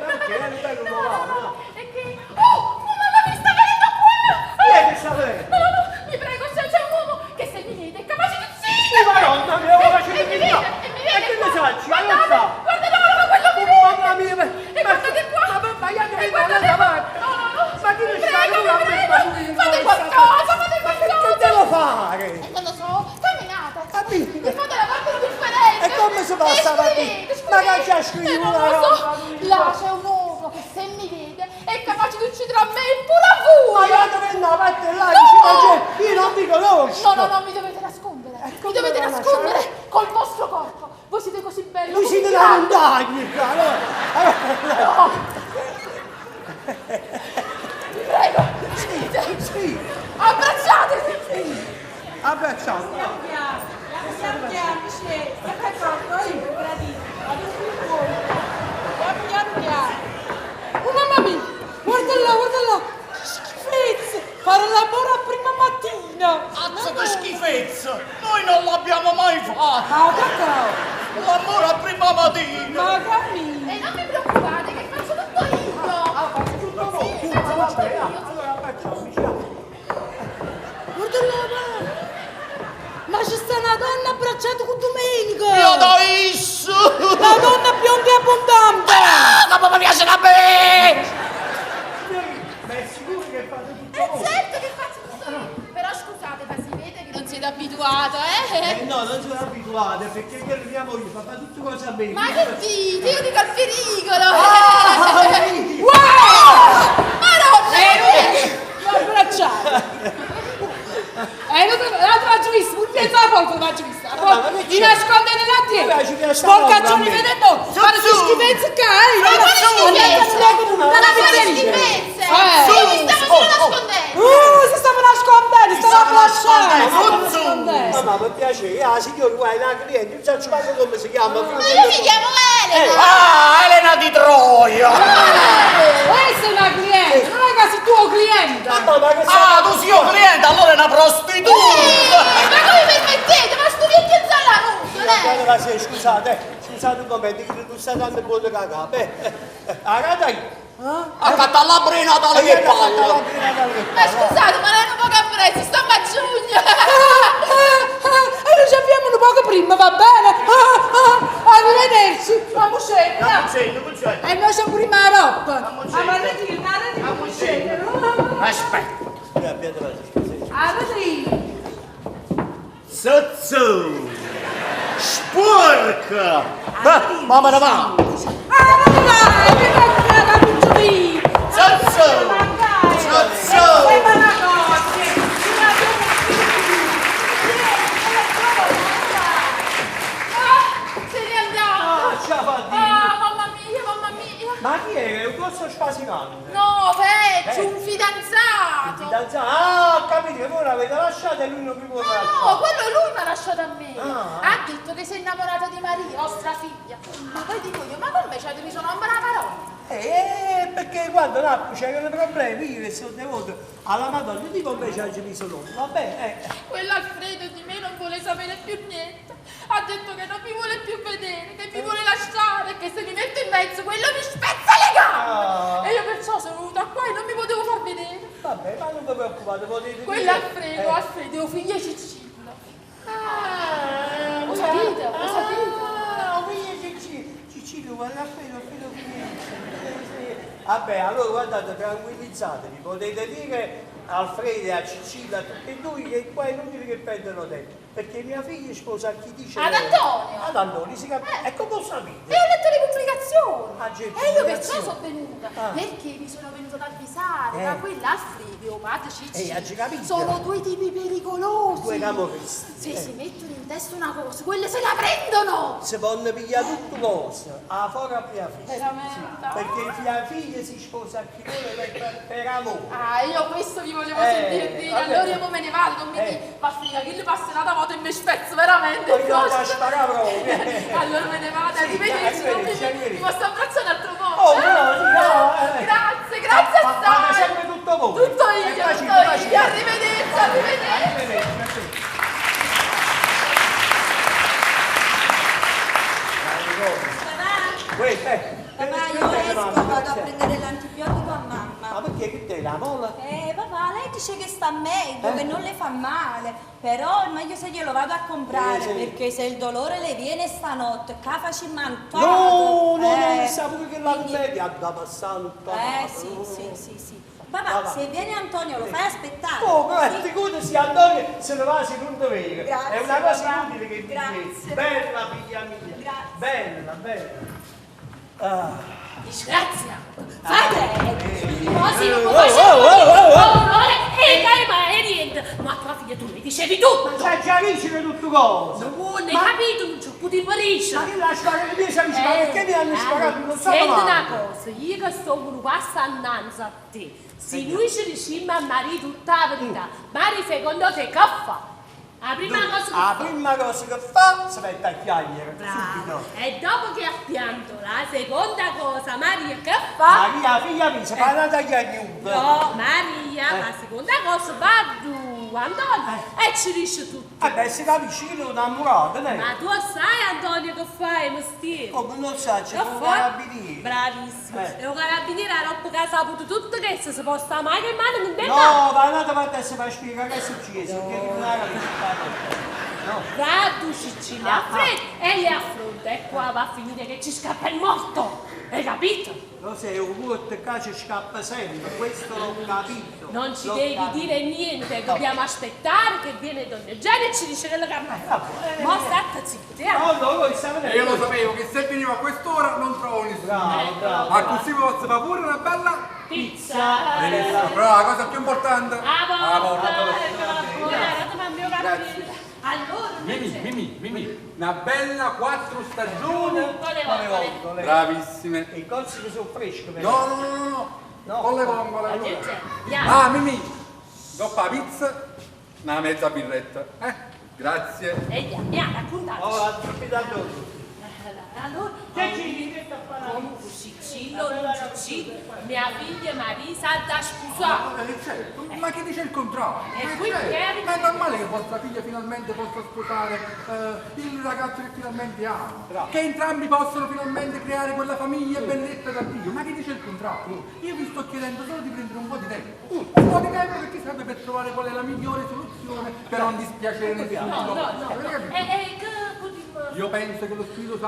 perché? Non vengo No, qua, no, no. È che... Oh, oh, mamma mi sta venendo qua! Chi è che sta venendo? No, no, no, mi prego, c'è un uomo che se mi vede è capace di Sì, uccidere! madonna mia, ma faccio E mi di vede, no. e mi vede E che ne qua. sai? Ma non Guardate, sa. guardate, no, no, quello mi vede! Mamma mia, ma... E guardate qua! Ma, ma io E devo guardate andare qua! avanti. No, no, no! Ma chi ne Prego, sa? vi Lui ha prego, messo Fate qualcosa, fate Ma che qualcosa! devo fare? Non lo so, camminate! Capito? Mi fate la parte differente! E come si passa avanti? Ma che c'è scritto Non una lo so! roba? Là c'è un uomo che se mi vede è capace di uccidere a me e pure a voi! Ma io dove andavo avanti là, No! dice la gente, io non vi conosco. No, no, no, mi dovete nascondere! come Mi dovete la nascondere lasciare? col vostro corpo! Voi siete così bello! Voi così siete la grande. montagna qua, allora. Allora, Vi prego! Sì, sì, Abbracciatemi! abbracciamo. Piano, piano, piano, state qua, io gradino, adesso il cuore. Piano, piano, piano. Oh mamma mia, guarda là, guarda là, che schifezza, fare l'amore a prima mattina. Cazzo che schifezza! Noi non l'abbiamo mai fatto! Ma perché? L'amore a prima mattina! Ma cammina. E non vi preoccupate che faccio tutto io! Ah, faccio tutto voi. Sì, faccio Ah, tutto vabbè, io. allora abbracciamo, ciao. Guarda là, ma. Ma c'è sta una donna abbracciata con Domenico! Io do is! La donna bionda e abbondante! Ah, come mi piace da me! Signori, ma è sicuro che fate tutto E voi? certo che faccio tutto io! Però scusate, ma si vede che non siete abituato, eh? Eh no, non sono abituato, perché io mia moglie fa fa tutte cose a me. Ma che dite? Io dico al pericolo! Ah, sì. Madonna! L'ho abbracciata! E l'altro l'altro faccio visto, un piezzo alla porta lo faccio visto. Ma ma che Mi c'è? nasconde nella Vabbè, ci dietro. piace Sporcaccioni la roba a me. vedendo, fare Su, su. schifezze qua, eh! Ma quali schifezze? Ma Ma quali schifezze? Io mi stavo solo nascondendo! Si stava nascondendo, stava abbracciando! Su, su. Mamma, per piacere, ah signore, guarda, la cliente, non so manco come si chiama. Ma io mi chiamo Elena! Ah, Elena di Troia! Questa è una cliente, non è che sei tuo cliente! Mamma, ma che Ah, tu sei un cliente, allora è una prostituta! Ma come permettete? Ma sto vecchio zallaruso, lei! Allora, sì, scusate, scusate un momento, che tu stai dando buono cacao. A cata io. A Catalabri Natale che palla! Ma scusate, ma non è un poco a prezzo, stiamo a giugno! E noi ci abbiamo un poco prima, va bene? Arrivederci, vamo scendere. Non c'è, E noi siamo prima a roba. Vamo Ah, ma ritiro, ma ritiro. Aspetta! Abbiate pazienza. Ah, ritiro. Zuzzu! Sporca! Ah, mamma ne va! Ah, ma dai, che cacchio, cucciolino. Zuzzu! Zuzzu! Sembra una cosa. Ah, se n'è andato! Ah, ce la fa a dire. Ah, mamma mia, mamma mia! Ma chi è? È un grosso spasimante. No, peggio, Eh. un fidanzato! Fidanzato. Ah, ho capito che voi l'avete lasciato e lui non vi vuole No, lasciare. quello lui mi ha lasciato. lasciato a me. Ah. Ha detto che si è innamorato di Maria, vostra figlia. Ma poi dico io, ma come ci avete messo nome la parola? Eh, perché quando là c'erano problemi, io che sono devoto alla Madonna, dico invece ci ha messo nome, va bene? Eh. Quell'Alfredo di me non vuole sapere più niente. Ha detto che non mi vuole più vedere, che mi vuole lasciare, che se mi metto in mezzo quello mi spezza le gambe. Ah. E io perciò sono venuta qua e non mi potevo far vedere. Vabbè, ma non vi preoccupate, potete dire... Quell'Alfredo, Eh. Alfredo, figlio Ciccillo. Ah, Lo sapete, lo sapete. Ah, figlio Ciccillo. Ciccillo, guarda Alfredo, Alfredo figlio Ciccillo. Sì. Vabbè, allora guardate, tranquillizzatevi, potete dire a Alfredo e a Ciccillo, a tutti e due, che qua è inutile che perdono tempo, perché mia figlia sposa a chi dice... Ad Antonio. Ad Antonio, si capisce. E come lo sapete? E ho letto le pubblicazioni. Ah, c'è e io perciò pubblicazioni. sono venuta, Ah. perché mi sono venuta ad avvisare Eh. da quell'Alfredo, padre Ciccillo. hai capito? Sono due tipi pericolosi. Due camorristi. Se Eh. si mettono in testa una cosa, quelle se la prendono. Si possono pigliare tutte cose, a fuori a mia figlia. Veramente? Perché mia figlia si sposa a chi vuole per amore. Ah, io questo vi volevo Eh, sentire dire, vabbè. allora io mo me ne vado, non mi Eh. dico, va a finire che gli passa un'altra volta e mi spezzo veramente. Voglio Costa. andare a sparare proprio. Allora me ne vado, Sì, arrivederci, non mi, arrivederci, arrivederci. mi posso abbracciare un altro po'. Oh, no, sì, no, eh. Grazie, grazie Ma- assai. Fate sempre tutto voi. Tutto io, Eh, facile, tutto facile. io. Arrivederci, arrivederci. Arrivederci, arrivederci. Papà, Questo, eh. papà, Che io te, esco, mamma, vado a che c'è? prendere l'antibiotico a mamma. Ma perché che te la mola? Papà, lei dice che sta meglio, Eh? che non le fa male, però è meglio se glielo vado a comprare, Eh, sì. perché se il dolore le viene stanotte, cafa ci mangiato. No, no, no, Eh, sa pure che la quindi- commedia ha da passare tutto. Eh, sì. Papà, Va, va. se viene Antonio lo fai aspettare. Oh, ma Sì. figurati se Antonio se ne va se non dovere. Grazie, È una cosa papà. inutile che mi Grazie. dici. Bella figlia mia. Grazie. Bella, bella. Ah. Disgraziato! Fate! Così non Oh, puoi oh, oh, oh, oh. onore e dai, ma è niente! Ma tua figlia tu mi dicevi tutto! Ma c'è già riceve tutto cosa. Non hai Ma- capito, non ci ho potuto morire! Ma che la spara le mie amici, ma perché mi hanno sparato? Non so Eh, Senti una male. cosa, io che sto con un passo innanzi a te, se noi ci riuscimmo a Maria tutta la verità, Maria secondo te che fa? La prima cosa che La fa. prima cosa che fa si mette a chiagliere, Bravo. subito. E dopo che ha pianto, la seconda cosa, Maria che fa? Maria, figlia mia, si fa andare a chiagliere. No, Maria, la seconda cosa va giù, Antonio, e ci dice tutto. Eh beh, si capisce che non è innamorato, ne? Ma tu sai Antonio che fai, mestiere? Come non sa, c'è Che un fa? carabiniere. Bravissimo. Eh. E un carabiniere ha rotto che ha saputo tutto che se si può stare mai che mano non deve No, va andate avanti e si fa spiegare che è successo, perché non la capisce. No. Va tu Ciccilia, Ah, affronta e le affronta e qua va a finire che ci scappa il morto. Hai capito? Lo sai, un morto qua ci scappa sempre, questo l'ho capito. Non ci L'ho devi capito. dire niente, dobbiamo aspettare che viene Don Eugenio e ci dice quello che ha fatto. Eh, Mo state zitti, eh. No, no, voi state E io lo sapevo che se venivo a quest'ora non trovavo nessuno. Bravo, bravo. Ma così vi posso fare pure una bella Pizza. Benissimo, però la cosa più importante. La La porta, porta. eccola buona, datemi il mio Grazie. caffè. Allora, Mimì, invece- Mimì, Mimì, una bella quattro stagioni. Con le Con le vongole. vongole. Bravissime. E i cozzi che sono freschi, però. No, no, no, no, no. No. Con le vongole allora. Eugenio, andiamo. Ah, Mimì, dopo la pizza, una mezza birretta. Eh? Grazie. E andiamo, andiamo, raccontateci. Oh, subito a noi. Allora, Che ci mette a fare? comunque Ciccillo, non Ciccillo, mia figlia Marisa ha da sposare. Certo, ma che dice il contrario? E Ma qui certo, che arriva- Ma è normale che vostra figlia finalmente possa sposare il ragazzo che finalmente ama, Bravo. che entrambi possano finalmente creare quella famiglia benedetta da Dio. Ma che dice il contrario? Io vi sto chiedendo solo di prendere un po' di tempo. Un po' di tempo che ti serve per trovare qual è la migliore soluzione per non dispiacere nessuno. No, no, no. Avete capito? E che potremmo... Io penso che lo Spirito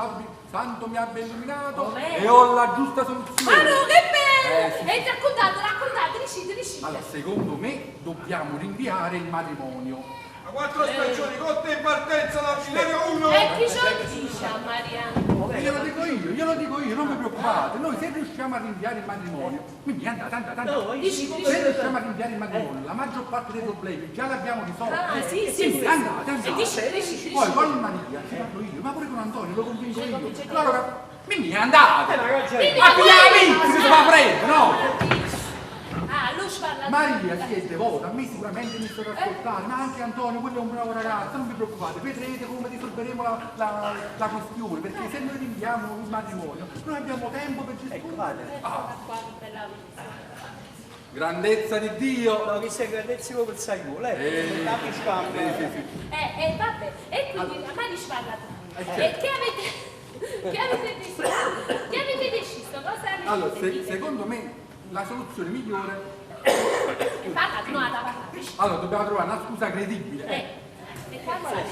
Santo mi abbia illuminato Com'è? e ho la giusta soluzione. Ma no, che bello! Sì. E raccontate, raccontate, riuscite, riuscite. Allora, secondo me dobbiamo rinviare il matrimonio. A quattro stagioni, cotta in partenza dal binario 1. E chi ce lo dice a Marianna? Glielo dico io, glielo dico io, non vi preoccupate. Noi se riusciamo a rinviare il matrimonio, quindi andate, andate, andate. No, io Dici, dico Se riusciamo a rinviare il matrimonio, la maggior parte dei problemi già li abbiamo risolti. Ah, sì, sì, Quindi sì. andate, andate. E dici, dici, dici. Poi con Maria ci parlo io, ma pure con Antonio lo convinco io. Allora, quindi andate. Eh, ma ragione. Quindi- Ma pigliamo la pizza, si fa freddo, no? Ah, allora sparla Maria si è devota, a me sicuramente mi sta ad ascoltare, ma anche Antonio, quello è un bravo ragazzo, non vi preoccupate, vedrete come risolveremo la, la- la questione, perché se noi rinviamo il matrimonio, noi abbiamo tempo per discutere. Ah, Qua che bella vista. grandezza di Dio! No, che sei grandissimo per Saiuolo, eh? Eh. Capisco. Sì, sì, sì. Vabbè, e quindi ma di sparla tu. Eh, E certo. che avete, che avete deciso? Che avete deciso? Cosa avete Allora, se- deciso? secondo me la soluzione migliore, Parla, no, da parlare. allora dobbiamo trovare una scusa credibile. E qual è?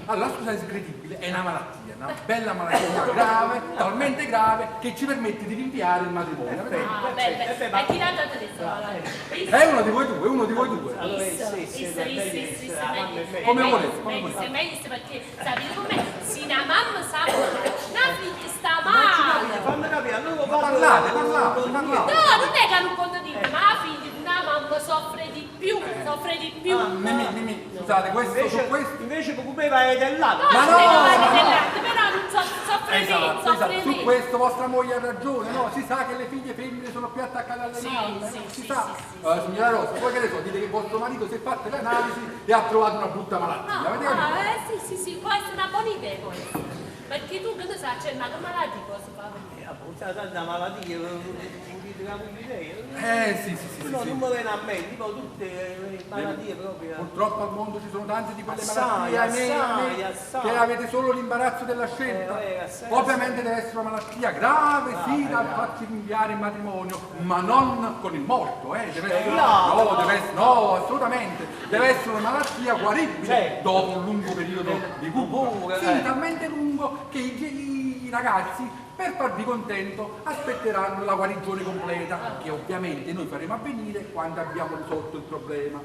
Allora, la scusa credibile è una malattia, una bella malattia grave, talmente grave che ci permette di rinviare il matrimonio. Avete capito? Ah, beh, beh, e chi l'ha dato adesso? È uno di voi due, uno di voi due. Allora, sì, sì, Isso, isso, isso, isso, meglio. Come È meglio, volete, come meglio, volete. è meglio perché sapete com'è? Se una mamma sa male, una figlia sta male. Fammi capire, allora Ma parlate, parlate, parlate. No, non è che non conto dire, ma la figlia di una mamma soffre di più, soffre di più. Mimì, Mimì, scusate, questo su Invece, questo. invece come vai dell'altro? No, Ma non è che no! vale dell'altro, però non so, soffre meno, Esatto, soffre esatto, su meno. questo vostra moglie ha ragione, no? Si sa che le figlie femmine sono più attaccate alle Sì, mamme, sì, no? si sì, sa. sì, sì, Eh, signora Rosa, voi che ne so, dite che vostro marito si è fatto le analisi e ha trovato una brutta malattia, avete capito? Ah, eh, sì, sì, sì, può essere una buona idea questa. Perché tu che ne sai, cioè, ma che malattia cosa fa venire? Appunto, tanta malattia, dite la idea. Eh sì, sì, sì, sì, No, sì. non mi viene a me, tipo tutte le malattie proprio. Purtroppo al mondo ci sono tante di quelle Assai, malattie, ahimè, assai, ahimè, assai. che avete solo l'imbarazzo della scelta. Eh, assai, Ovviamente deve essere una malattia grave, sì, da farci rinviare il matrimonio, ma non con il morto, eh. Deve essere, No, no, deve essere- no, assolutamente. Deve essere una malattia guaribile Certo. dopo un lungo periodo di cura. cura, Sì, eh. talmente lungo che i, i ragazzi, per farvi contento, aspetteranno la guarigione completa, che ovviamente noi faremo avvenire quando abbiamo risolto il problema.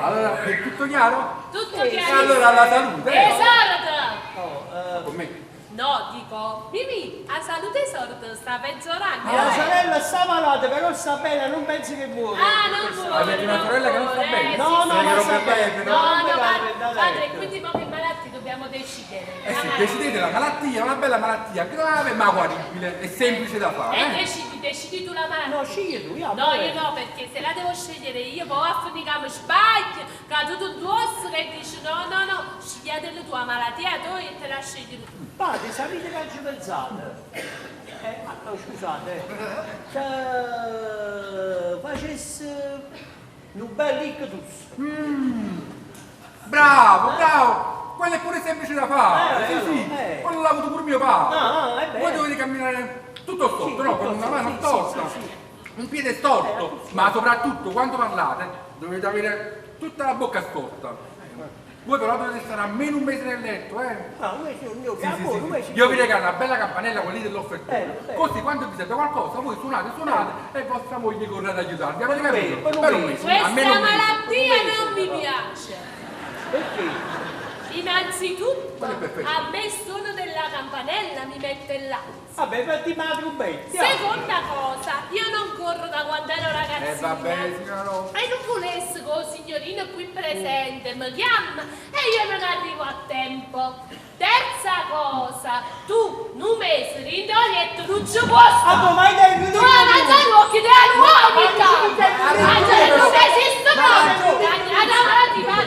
Allora, è tutto chiaro? Tutto E chiaro. allora alla salute! eh. Esatto! No, eh, Con me. No, dico, Mimì, a salute sorda sta peggiorando. la eh. sorella sta malata, però sta bene, non pensi che muore. Ah, non muore. Avete una non sorella che non sta muore, bene? eh, No, sì, no, sì. ma Che sta rompe bene. bene, No, no, non ma me la padre, quindi mo che malattie dobbiamo decidere. Eh La sì, malattia. decidete la malattia, è una bella malattia grave ma guaribile, è semplice da fare. E eh. decidi, decidi tu la malattia. No, scegli tu, io. No, io no, perché se la devo scegliere io, poi a finire che mi sbaglio, che tu tu addosso che dici no, no, no, scegliete la tua malattia tu e te la scegli tu. Padre, sapete che ci pensate? Ah, no, scusate, che facesse un bel ictus. Bravo, bravo! Quello è pure semplice da fare. Eh, sì, sì, eh. quello l'ha avuto pure mio padre. Ah, ah, è bene. Voi dovete camminare tutto storto, Sì, no? tutto Con una storto, mano sì, storta, sì, sì, un piede storto, ma soprattutto quando parlate dovete avere tutta la bocca storta. Voi però dovete stare almeno un mese nel letto, eh. Ah, questo è un mio Sì, sì, capo, sì, come sì. si Io vi regalo una bella campanella, quella lì dell'offertona. Bello, bello. Così quando vi serve qualcosa, voi suonate, suonate e vostra moglie corre ad aiutarvi. Avete Per un capito? mese, per un Per un mese. mese, almeno Questa un mese. malattia non mi piace. Perché? Innanzitutto, Quello è perfetto. a me il suono della campanella mi mette l'ansia. Vabbè, fatti la trombetta. Seconda cosa, io non corro da quando ero ragazzina. Eh vabbè, signora Rosa. E non volesse che il signorino qui presente mi chiama e io non arrivo a tempo. Terza cosa, tu non mese in letto non ci puoi Ah, stare. boh, ma dai, Tu avanza gli occhi dell'uomo! Ma non esiste proprio!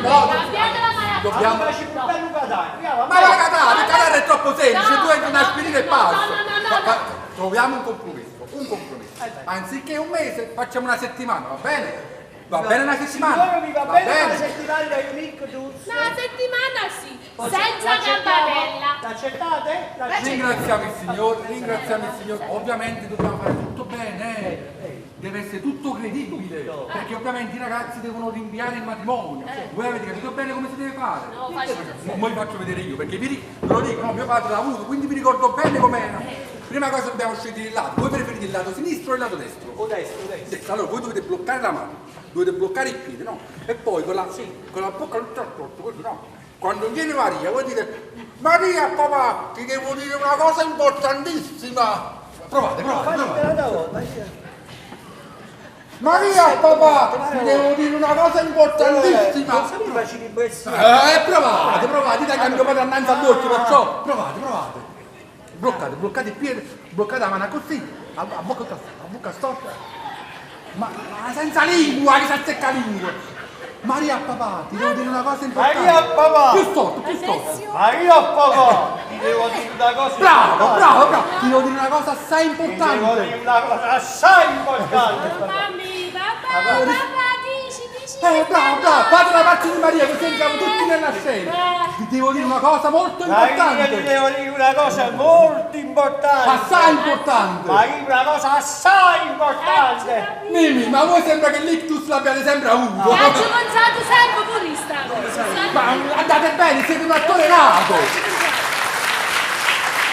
No, Cambiate la malattia! Dobbiamo... Facci un bello cadavere. Ma la catara, il catara è troppo semplice, No, tu entri no, un'aspirina e no, passa. no, no, no, Fa- no. fa- Troviamo un compromesso, un compromesso. Anziché un mese, facciamo una settimana, va bene? Va bene una settimana? Signora, mi va bene una settimana di un ictus? Una settimana sì, Poi senza l'accettiamo? campanella. L'accettate? L'accettate? Ringraziamo il Signore, ringraziamo il Signore. Ovviamente dobbiamo fare tutto bene, eh. Deve essere tutto credibile, perché ovviamente i ragazzi devono rinviare il matrimonio. Voi avete capito bene come si deve fare? No, faccio Mo vi faccio vedere io, perché vi, ve lo dico, no, mio padre l'ha avuto, quindi vi ricordo bene com'era. Prima cosa dobbiamo scegliere il lato. Voi preferite il lato sinistro o il lato destro? O destro, o destro. Destro. Allora voi dovete bloccare la mano, dovete bloccare il piede, no? E poi con la, con la bocca tutta storta, così, no? Quando viene Maria, voi dite Maria papà, ti devo dire una cosa importantissima. Provate, provate, provate. Facetela da volta. facetela. Maria papà, ti devo dire una cosa importantissima. Non so mi faccio l'impressione. Provate, provate, dite che mio padre annanzi all'occhio, perciò provate, provate. Bloccate, bloccate il piede, bloccate la mano così, a, a bocca, a bocca storta. Ma, ma senza lingua, che si azzecca lingua! Maria papà, ti devo dire una cosa importante. Maria papà! Più storto, più storto. Maria papà! Ti devo dire una cosa Bravo, importante. bravo, bravo! Ti devo dire una cosa assai Ti devo importante. dire una cosa assai importante. Mamma, papà, papà, dici, dici. Eh, bravo, bravo, fate la parte di Maria così entriamo tutti nella scena. Ti devo dire una cosa molto Maria, ti importante. devo dire una cosa molto importante. Assai importante. Maria, una cosa assai importante. Mimì, ma voi sembra che l'ictus l'abbiate sempre avuto. Ma ci ho pensato sempre pure sta cosa. Ma andate bene, siete un attore nato.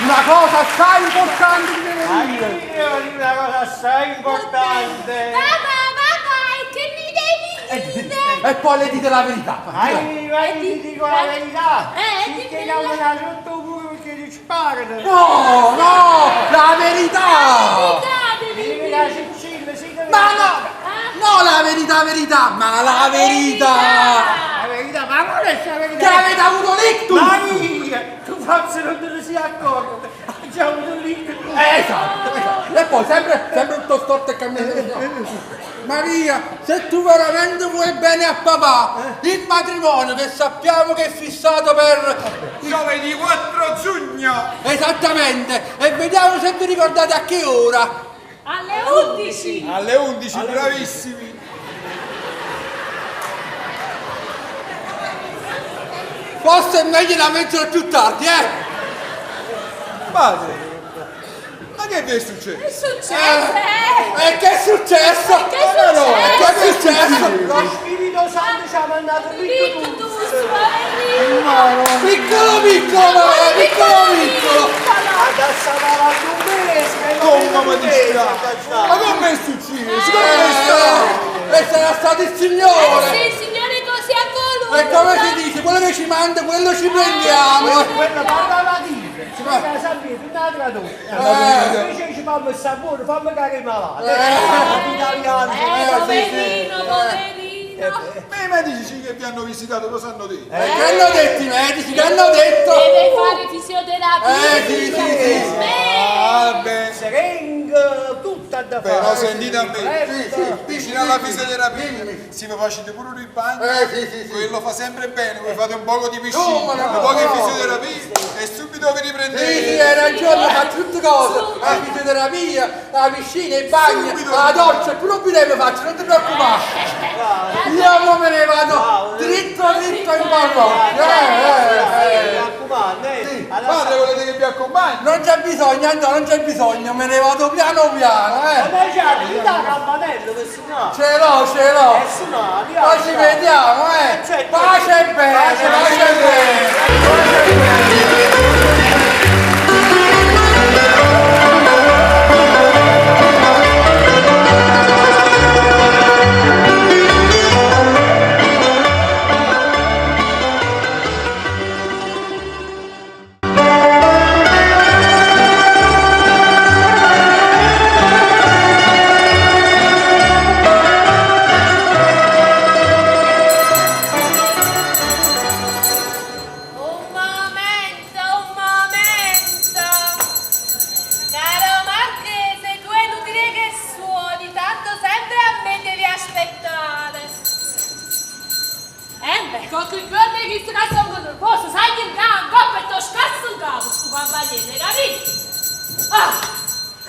Una cosa assai importante ti devo Maria, dire. ti devo dire una cosa assai importante. Papà, papà, e che mi devi dire? E poi le dite la verità. Maria, Maria, ti dico la verità. Eh, Ti dimmi chiamano da sotto il muro perché ti sparano. No, no, la verità. La verità devi Dimmi dire. la Cecilla, sì, che- Ma no, no la verità, verità, ma la verità. La verità, ma non è la verità. Che avete avuto l'ictus. Maria, tu forse non te ne sei accorto. Hai già avuto l'ictus. Esatto, esatto. E poi sempre, sempre tutto storto e cambiato. Maria, se tu veramente vuoi bene a papà, il matrimonio che sappiamo che è fissato per... Giovedì 4 giugno! Esattamente, e vediamo se vi ricordate a che ora. Alle 11. Alle 11, bravissimi! Forse è meglio una mezz'ora più tardi, eh? Padre, ma che vi è successo? Che succede? E che è successo? Che è successo? E che è successo? Lo Spirito Santo ci ha mandato l'ictus. L'ictus, poverino. Piccolo piccolo, ma, piccolo piccolo. Ad assalare un mese, Come mi dispiace! Ma come è successo? Come sta? E sarà stato il Eh Signore. sì, il Signore così ha voluto. E come si dice, quello che ci manda, quello ci prendiamo. Quello parla latino, si parla sapere, tu la tradotta. Invece ci fammi il sapore, fammi cagare malato. Italiano. Eh, poverino, poverino. Ma i medici che vi hanno visitato cosa hanno detto? Che hanno detto i medici? Che hanno detto? Deve fare fisioterapia. Eh, sì, sì, sì. Vabbè, Sereng, tutta da fare. però sentite a me, Sì, sì. vicino alla fisioterapia, se vi facete pure il bagno, Eh, sì, sì, sì. quello fa sempre bene, voi fate un poco di piscina, Come no? un po' di No. fisioterapia e subito vi riprendete. Sì, sì, hai ragione, fa tutte cose. La fisioterapia, la piscina, i bagni, la doccia, pure un bidet mi faccio, non ti preoccupare. Io mo me ne vado dritto dritto in parrocchia. Eh, Mi raccomando, eh. Padre, volete che vi accompagni? Non c'è bisogno, Andò, non c'è bisogno, me ne vado piano piano, eh. Ma c'è la campanella per suonare. Ce l'ho, ce l'ho. Eh, suonare, Poi ci vediamo, eh. Certo. Pace e bene, pace e bene. Un momento, un momento. Caro Marchese, tu è inutile che suoni, tanto sempre a me devi aspettare. Eh beh, con quel giorno che si cazzo un nervoso, sai che in campo e to scasso in capo, sto campaniere, capito? Ah,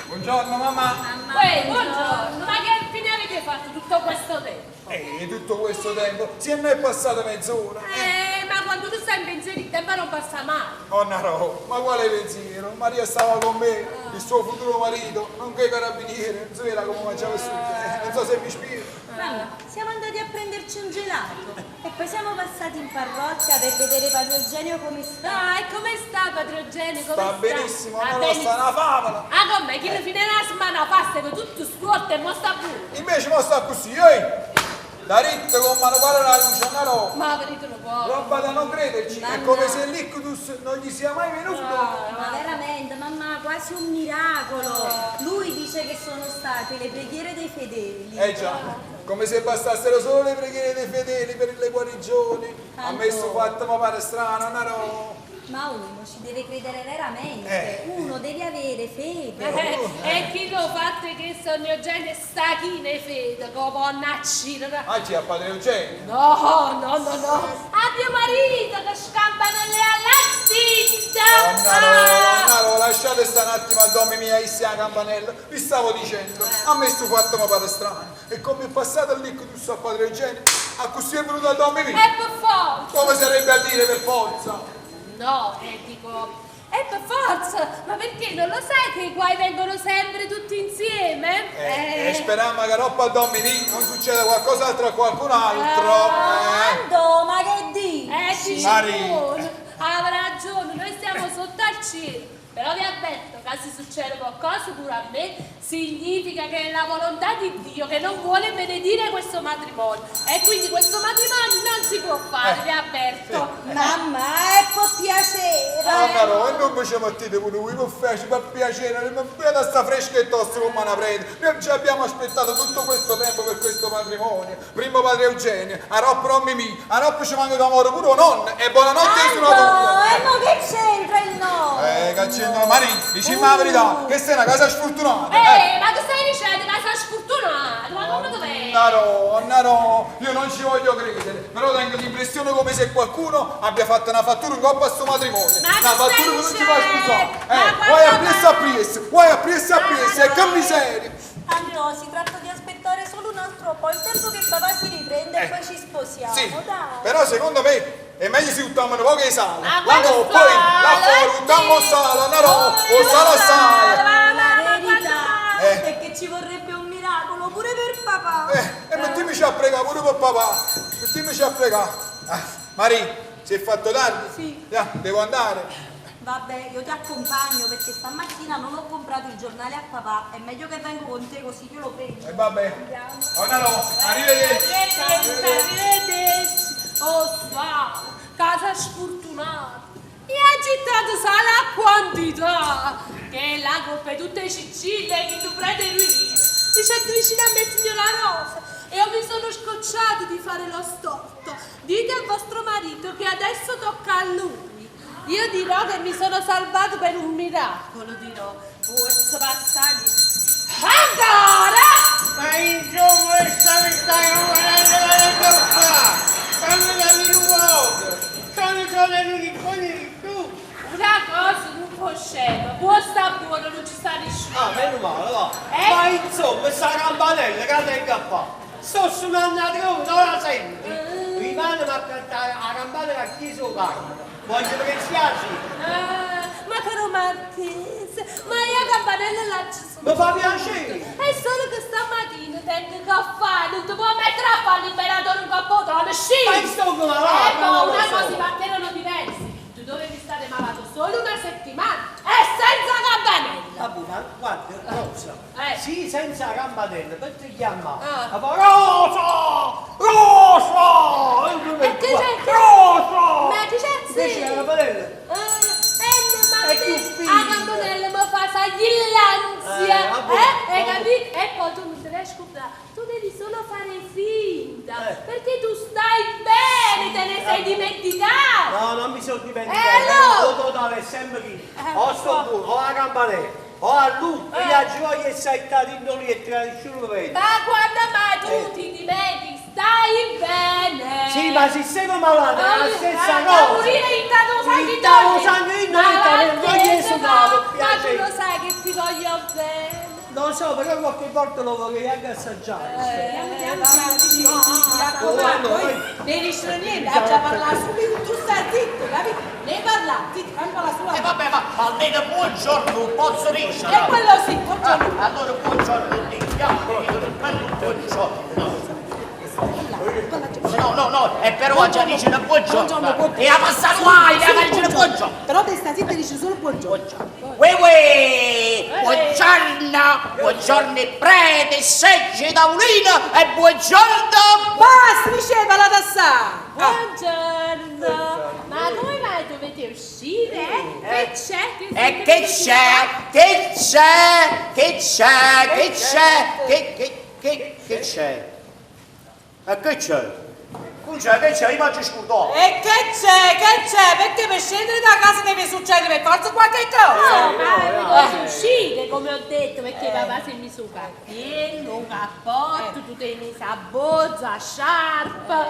Buongiorno mamma. uè, buongiorno, ma che fine avete fatto tutto questo tempo? E tutto questo tempo, sì, a noi è passata mezz'ora. Ma quando tu stai in pensiero il tempo non passa mai. Oh no, ma quale pensiero? Maria stava con me, il suo futuro marito, nonché i carabinieri, non so era come mangiava su. Non so se mi spiego. Mamma, siamo andati a prenderci un gelato e poi siamo passati in parrocchia per vedere Padre Eugenio come sta. Ah, e come sta Padre Eugenio? Come Sta benissimo, Sta non lo benissimo. sta una favola. Ah, come? Chi fine la settimana passa con tutto storto e mo sta pure. Invece mo sta così, ehi! Da ritto con mano quale la luce, no, no. Ma venite un po'. Roba da non crederci, è come se l'ictus non gli sia mai venuto. Ma veramente, mamma, quasi un miracolo. Lui dice che sono state le preghiere dei fedeli. Eh già, come se bastassero solo le preghiere dei fedeli per le guarigioni. A me sto fatto mi pare strano, no, no. Ma Ma uno ci deve credere veramente, uno deve avere fede. E chi lo fatto che sono Eugenio sta chino 'e fede, come vonno accirere. Ah, chi, a padre Eugenio? No, no, no, no, a mio marito che scampanelle alla zitta. Onna Ro, onna Ro, lasciate stare un attimo a don Mimì a isse 'a campanella. Vi stavo dicendo, a me sto fatto mi pare strano. E come è passato l'ictus a padre Eugenio, accussì è venuto a don Mimì. E per forza. Come sarebbe a dire per forza? No, e dico, è per forza, ma perché non lo sai che i guai vengono sempre tutti insieme? E speriamo che roba a don Mimì non succeda qualcos'altro a qualcun altro. Eh. Ando, ma che dici? Dici Mari. buono, ha ragione, noi stiamo sotto al cielo. Però vi avverto che se succede qualcosa pure a me, significa che è la volontà di Dio che non vuole benedire questo matrimonio. E quindi questo matrimonio non si può fare, vi avverto. Mamma, è per piacere. Onna Ro, e non ci mettete pure voi, per piacere, per piacere, ma guarda sta fresca e tosta come una preta. Noi ci abbiamo aspettato tutto questo tempo per questo matrimonio. Primo padre Eugenio, a Roppo Ron Mimì, a Roppo ci manca d'amore pure nonna, e buonanotte Ando, sono pure. e mo che c'entra il no? Che c'entra, Marì, diciamo la verità, che sei una casa sfortunata. Ma che stai dicendo? Casa sfortunata? Ma come dov'è? Onna Ro, onna Ro, io non ci voglio credere, però tengo l'impressione come se qualcuno abbia fatto una fattura in coppa a sto matrimonio. Ma Una che fattura stai che non si fa dicendo? scusare. Ma Vuoi quando appresso appresso, vuoi appresso appresso, e che miseria. Andò, si tratta di aspettare solo un altro po', il tempo che papà si riprende e poi ci sposiamo, Sì, dai. però secondo me è meglio se buttiamo un po' di sale. Ma La quale no, poi la sale? fuori, buttiamo sale, una roba, o sale assai. Ma, ma, La ma verità quando mai? è che ci vorrebbe un miracolo pure per papà. E mettiamoci a pregare pure per papà. Mettiamoci a pregare. Ah, Marì, si è fatto tardi? Sì. Ya, devo andare. Vabbè, io ti accompagno perché stamattina non ho comprato il giornale a papà. È meglio che vengo con te così io lo prendo. E vabbè. Andiamo. Onna no, arrivederci. Arrivederci, arrivederci. Oh, suave, casa sfortunata. Mi ha gettato sale a quantità, che è la colpa di tutte le cicille che tu prende ruinino. Dice vicino a me signora Rosa, e io mi sono scocciata di fare lo storto. Dite a vostro marito che adesso tocca a lui. Io dirò che mi sono salvato per un miracolo, dirò. Forse passare. Ancora! Ma insomma, questa mi stai guardando la qua! Fammi la minuto! Sono solo di quelli tu! Una cosa non può scema, può sta buono, non ci sta nessuno. Ah, meno male, va! Eh? Ma insomma, sta campanella che tengo a fare! Sto suonando la tromba, non la senti? Rimane a cantare la campana della chiesa o parco! Voglio preziarci! Ah, ma caro Marchese, ma io la campanella la ci sono. Mi fa piacere! È solo che stamattina tengo che fare, non ti puoi mettere a fare l'imperatore un cappotto, sì! Ma insomma, ma va, E ma non poi lo una so. cosa, i fatti erano diversi. Tu dovevi stare malato solo una settimana e senza campanella. Vabbè, ma guarda, Rosa, Eh. sì, senza campanella, per ti chiamare. Ah. Ma fa, Rosa! Rosa! E che c'è? Rosa! Ma che c'è? Invece Sì. la campanella. Ma È più te, finta. la campanella mi fa salire l'ansia, Vabbè, eh? Hai vabbè. capito? E poi tu non te ne scordare, tu devi solo fare finta, Eh. perché tu stai bene, te ne sei dimenticato. No, non mi sono dimenticato. Allora? Il totale è sempre lì. O sto buono, o la campanella, o a lui, e gli gioia e sai in lì e tra nessuno vede. Ma quando mai tu ti dimentichi, stai bene. Sì, ma se sei malato è la stessa Eh, cosa. Da morire intanto sangue in Intanto sangue in Ma non voglio esumare, Ma tu piacere. lo sai che ti voglio bene. Lo so, però qualche volta lo vorrei anche assaggiare. Piano piano, mi raccomando, poi ne riesce niente, ha già parlato subito, tu stai zitto, capito? Ne parla, zitto, fammi parlare sulla E vabbè, ma almeno buongiorno, non posso dire. E quello sì, buongiorno. Ah, allora buongiorno, andiamo, bello buongiorno. No, no, no, e però già dice una buongiorno. Buongiorno, E a passare guai, Sì, a dice buongiorno. Però te sta zitta e dice solo buongiorno. Uè, uè, buongiorno, buongiorno prete, segge, tavolino e buongiorno. Basta, dice, parlate assai. Buongiorno. Ma come mai dovete uscire? Che c'è? Che E siete che venuti c'è? Che c'è? Che c'è? Che c'è? Che, che, che, che c'è? E che c'è? Cuncè, che c'è? Io m'aggio scordato. E che c'è? Che c'è? Perché per scendere da casa deve succedere per forza qualche cosa? No, ma avevo uscire, come ho detto, perché papà si è messo un cappello, un cappotto, tu ti hai messo la borsa, la sciarpa.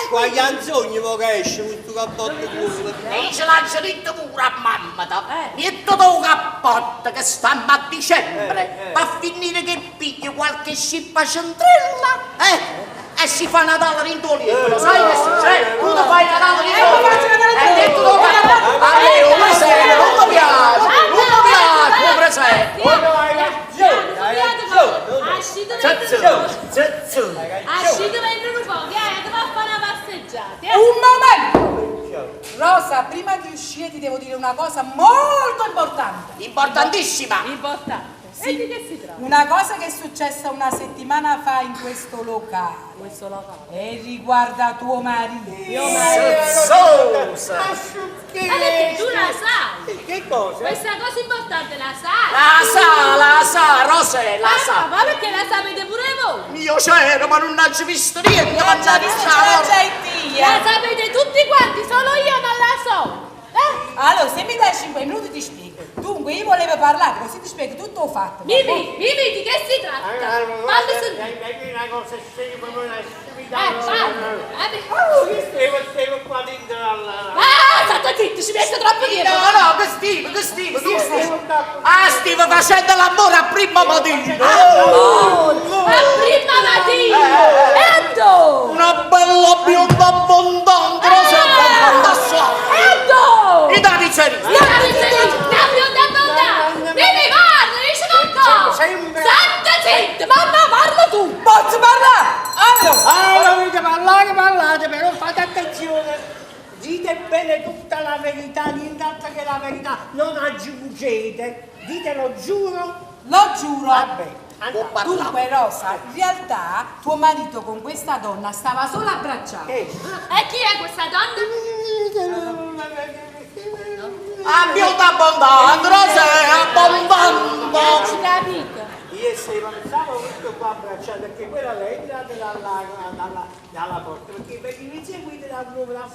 Squaglianzogni mo che esce questo cappotto pure. E io ce l'ho detto pure a mamma, mettiti un cappotto che stiamo a dicembre, va a finire che pigli qualche scippa centrella, eh? E si fa Natale in letto, lo sai che succede? Tu ti fai Natale in E faccio Natale in E detto tu letto. A me un presente, non mi piace, non mi piace, un presente. Ascite mentre un po', che ti va a fare una passeggiata. eh? Un momento! Rosa, prima di uscire ti devo dire una cosa molto importante. Importantissima. Importante. E di che si tratta? Una cosa che è successa una settimana fa in questo locale. Questo locale. E riguarda tuo marito. Mio marito. Zozzosa. Ma su che? Ma perché tu la sai? Che cosa? Questa cosa importante la sai? La sa, Rosè, la Ma sa. ma perché la sapete pure voi? Io c'ero, ma non ho visto niente, L'ho già mannaggia visto, la ce l'ho morte. già in La tia. sapete tutti quanti, solo io non la so. Eh? Allora, se mi dai 5 minuti ti spiego. Dunque, io volevo parlare, così ti spiego tutto ho fatto. Mimi, Mimi, di che si tratta? Fammi sentire. Una cosa proprio una stupida. Parla. Oh, che stavo qua dentro alla... Ah, state zitto, ci mette troppo tempo. No, no, che Steve, che Steve, tu stai... Ah, Steve facendo l'amore a prima mattina. A prima mattina. E dove? Una bella bionda abbondante, Rosè, abbondante assai. E dove? In da pizzeria. La pizzeria, la bionda abbondante. Mimi, parla, dici qualcosa. State zitta, mamma, parla tu. Posso parlare? Allora, Allora, volete parlare, parlate, però fate attenzione. Dite bene tutta la verità, nient'altro che la verità, non aggiungete. Ditelo, giuro. lo giuro. Vabbè, andate. Dunque, Rosa, in realtà tuo marito con questa donna stava solo abbracciato. Che? E chi è questa donna? A bionda abbondante, Rosè, Non abbondante. ci capito. Io stavo tutto qua abbracciato perché quella lei è entrata dalla porta perché veniva in seguito da da Ma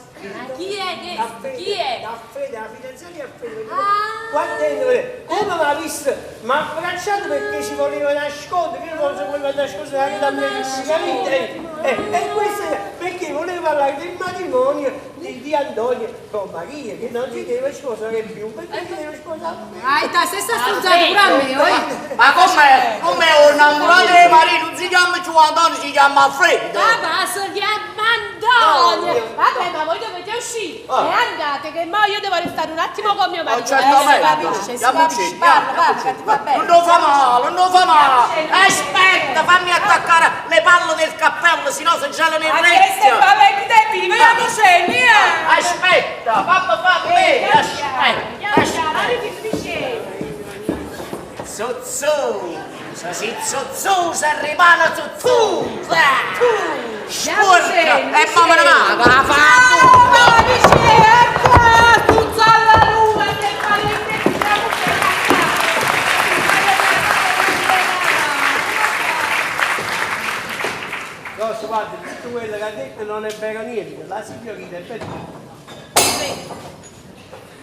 chi è questo? Chi è? Alfredo, la fidanzata di Alfredo. Ah. Qua dentro, come mi ha visto? Mi ha abbracciato perché si voleva nascondere, io non so voleva nascondere anche da me, capite? E questo perché voleva parlare del matrimonio di Antonio con Maria, che non si deve sposare più, perché si deve sposare più. Ah, ta stessa stronzata pure a me, oi. Ma com'è? Com'è un innamorato di Maria? Non si chiama Giovanni, Antonio, si chiama Alfredo. Papà si chiama Antonio. Vabbè, ma voi dovete uscire. E andate, che mo io devo restare un attimo con mio Oh, marito. certamente. Si capisce, si Andiamoci, capisce. Parla, andiamo, parla, che ti va bene. Non lo fa male, non lo fa male. Aspetta, fammi attaccare le palle del cappello, sennò si gelano i Ma che stai orecchi. parlando di tempi, vediamo scendi, eh. Aspetta, fammi fare bene, aspetta, aspetta. Zozzosa, si zozzosa, rimane zozzosa. Sporca, e mamma mia, la fa. Ma dice, ecco, tutta la luna che fa le Rosa, guarda, tutto quello che ha detto non è vero niente, la signorina è per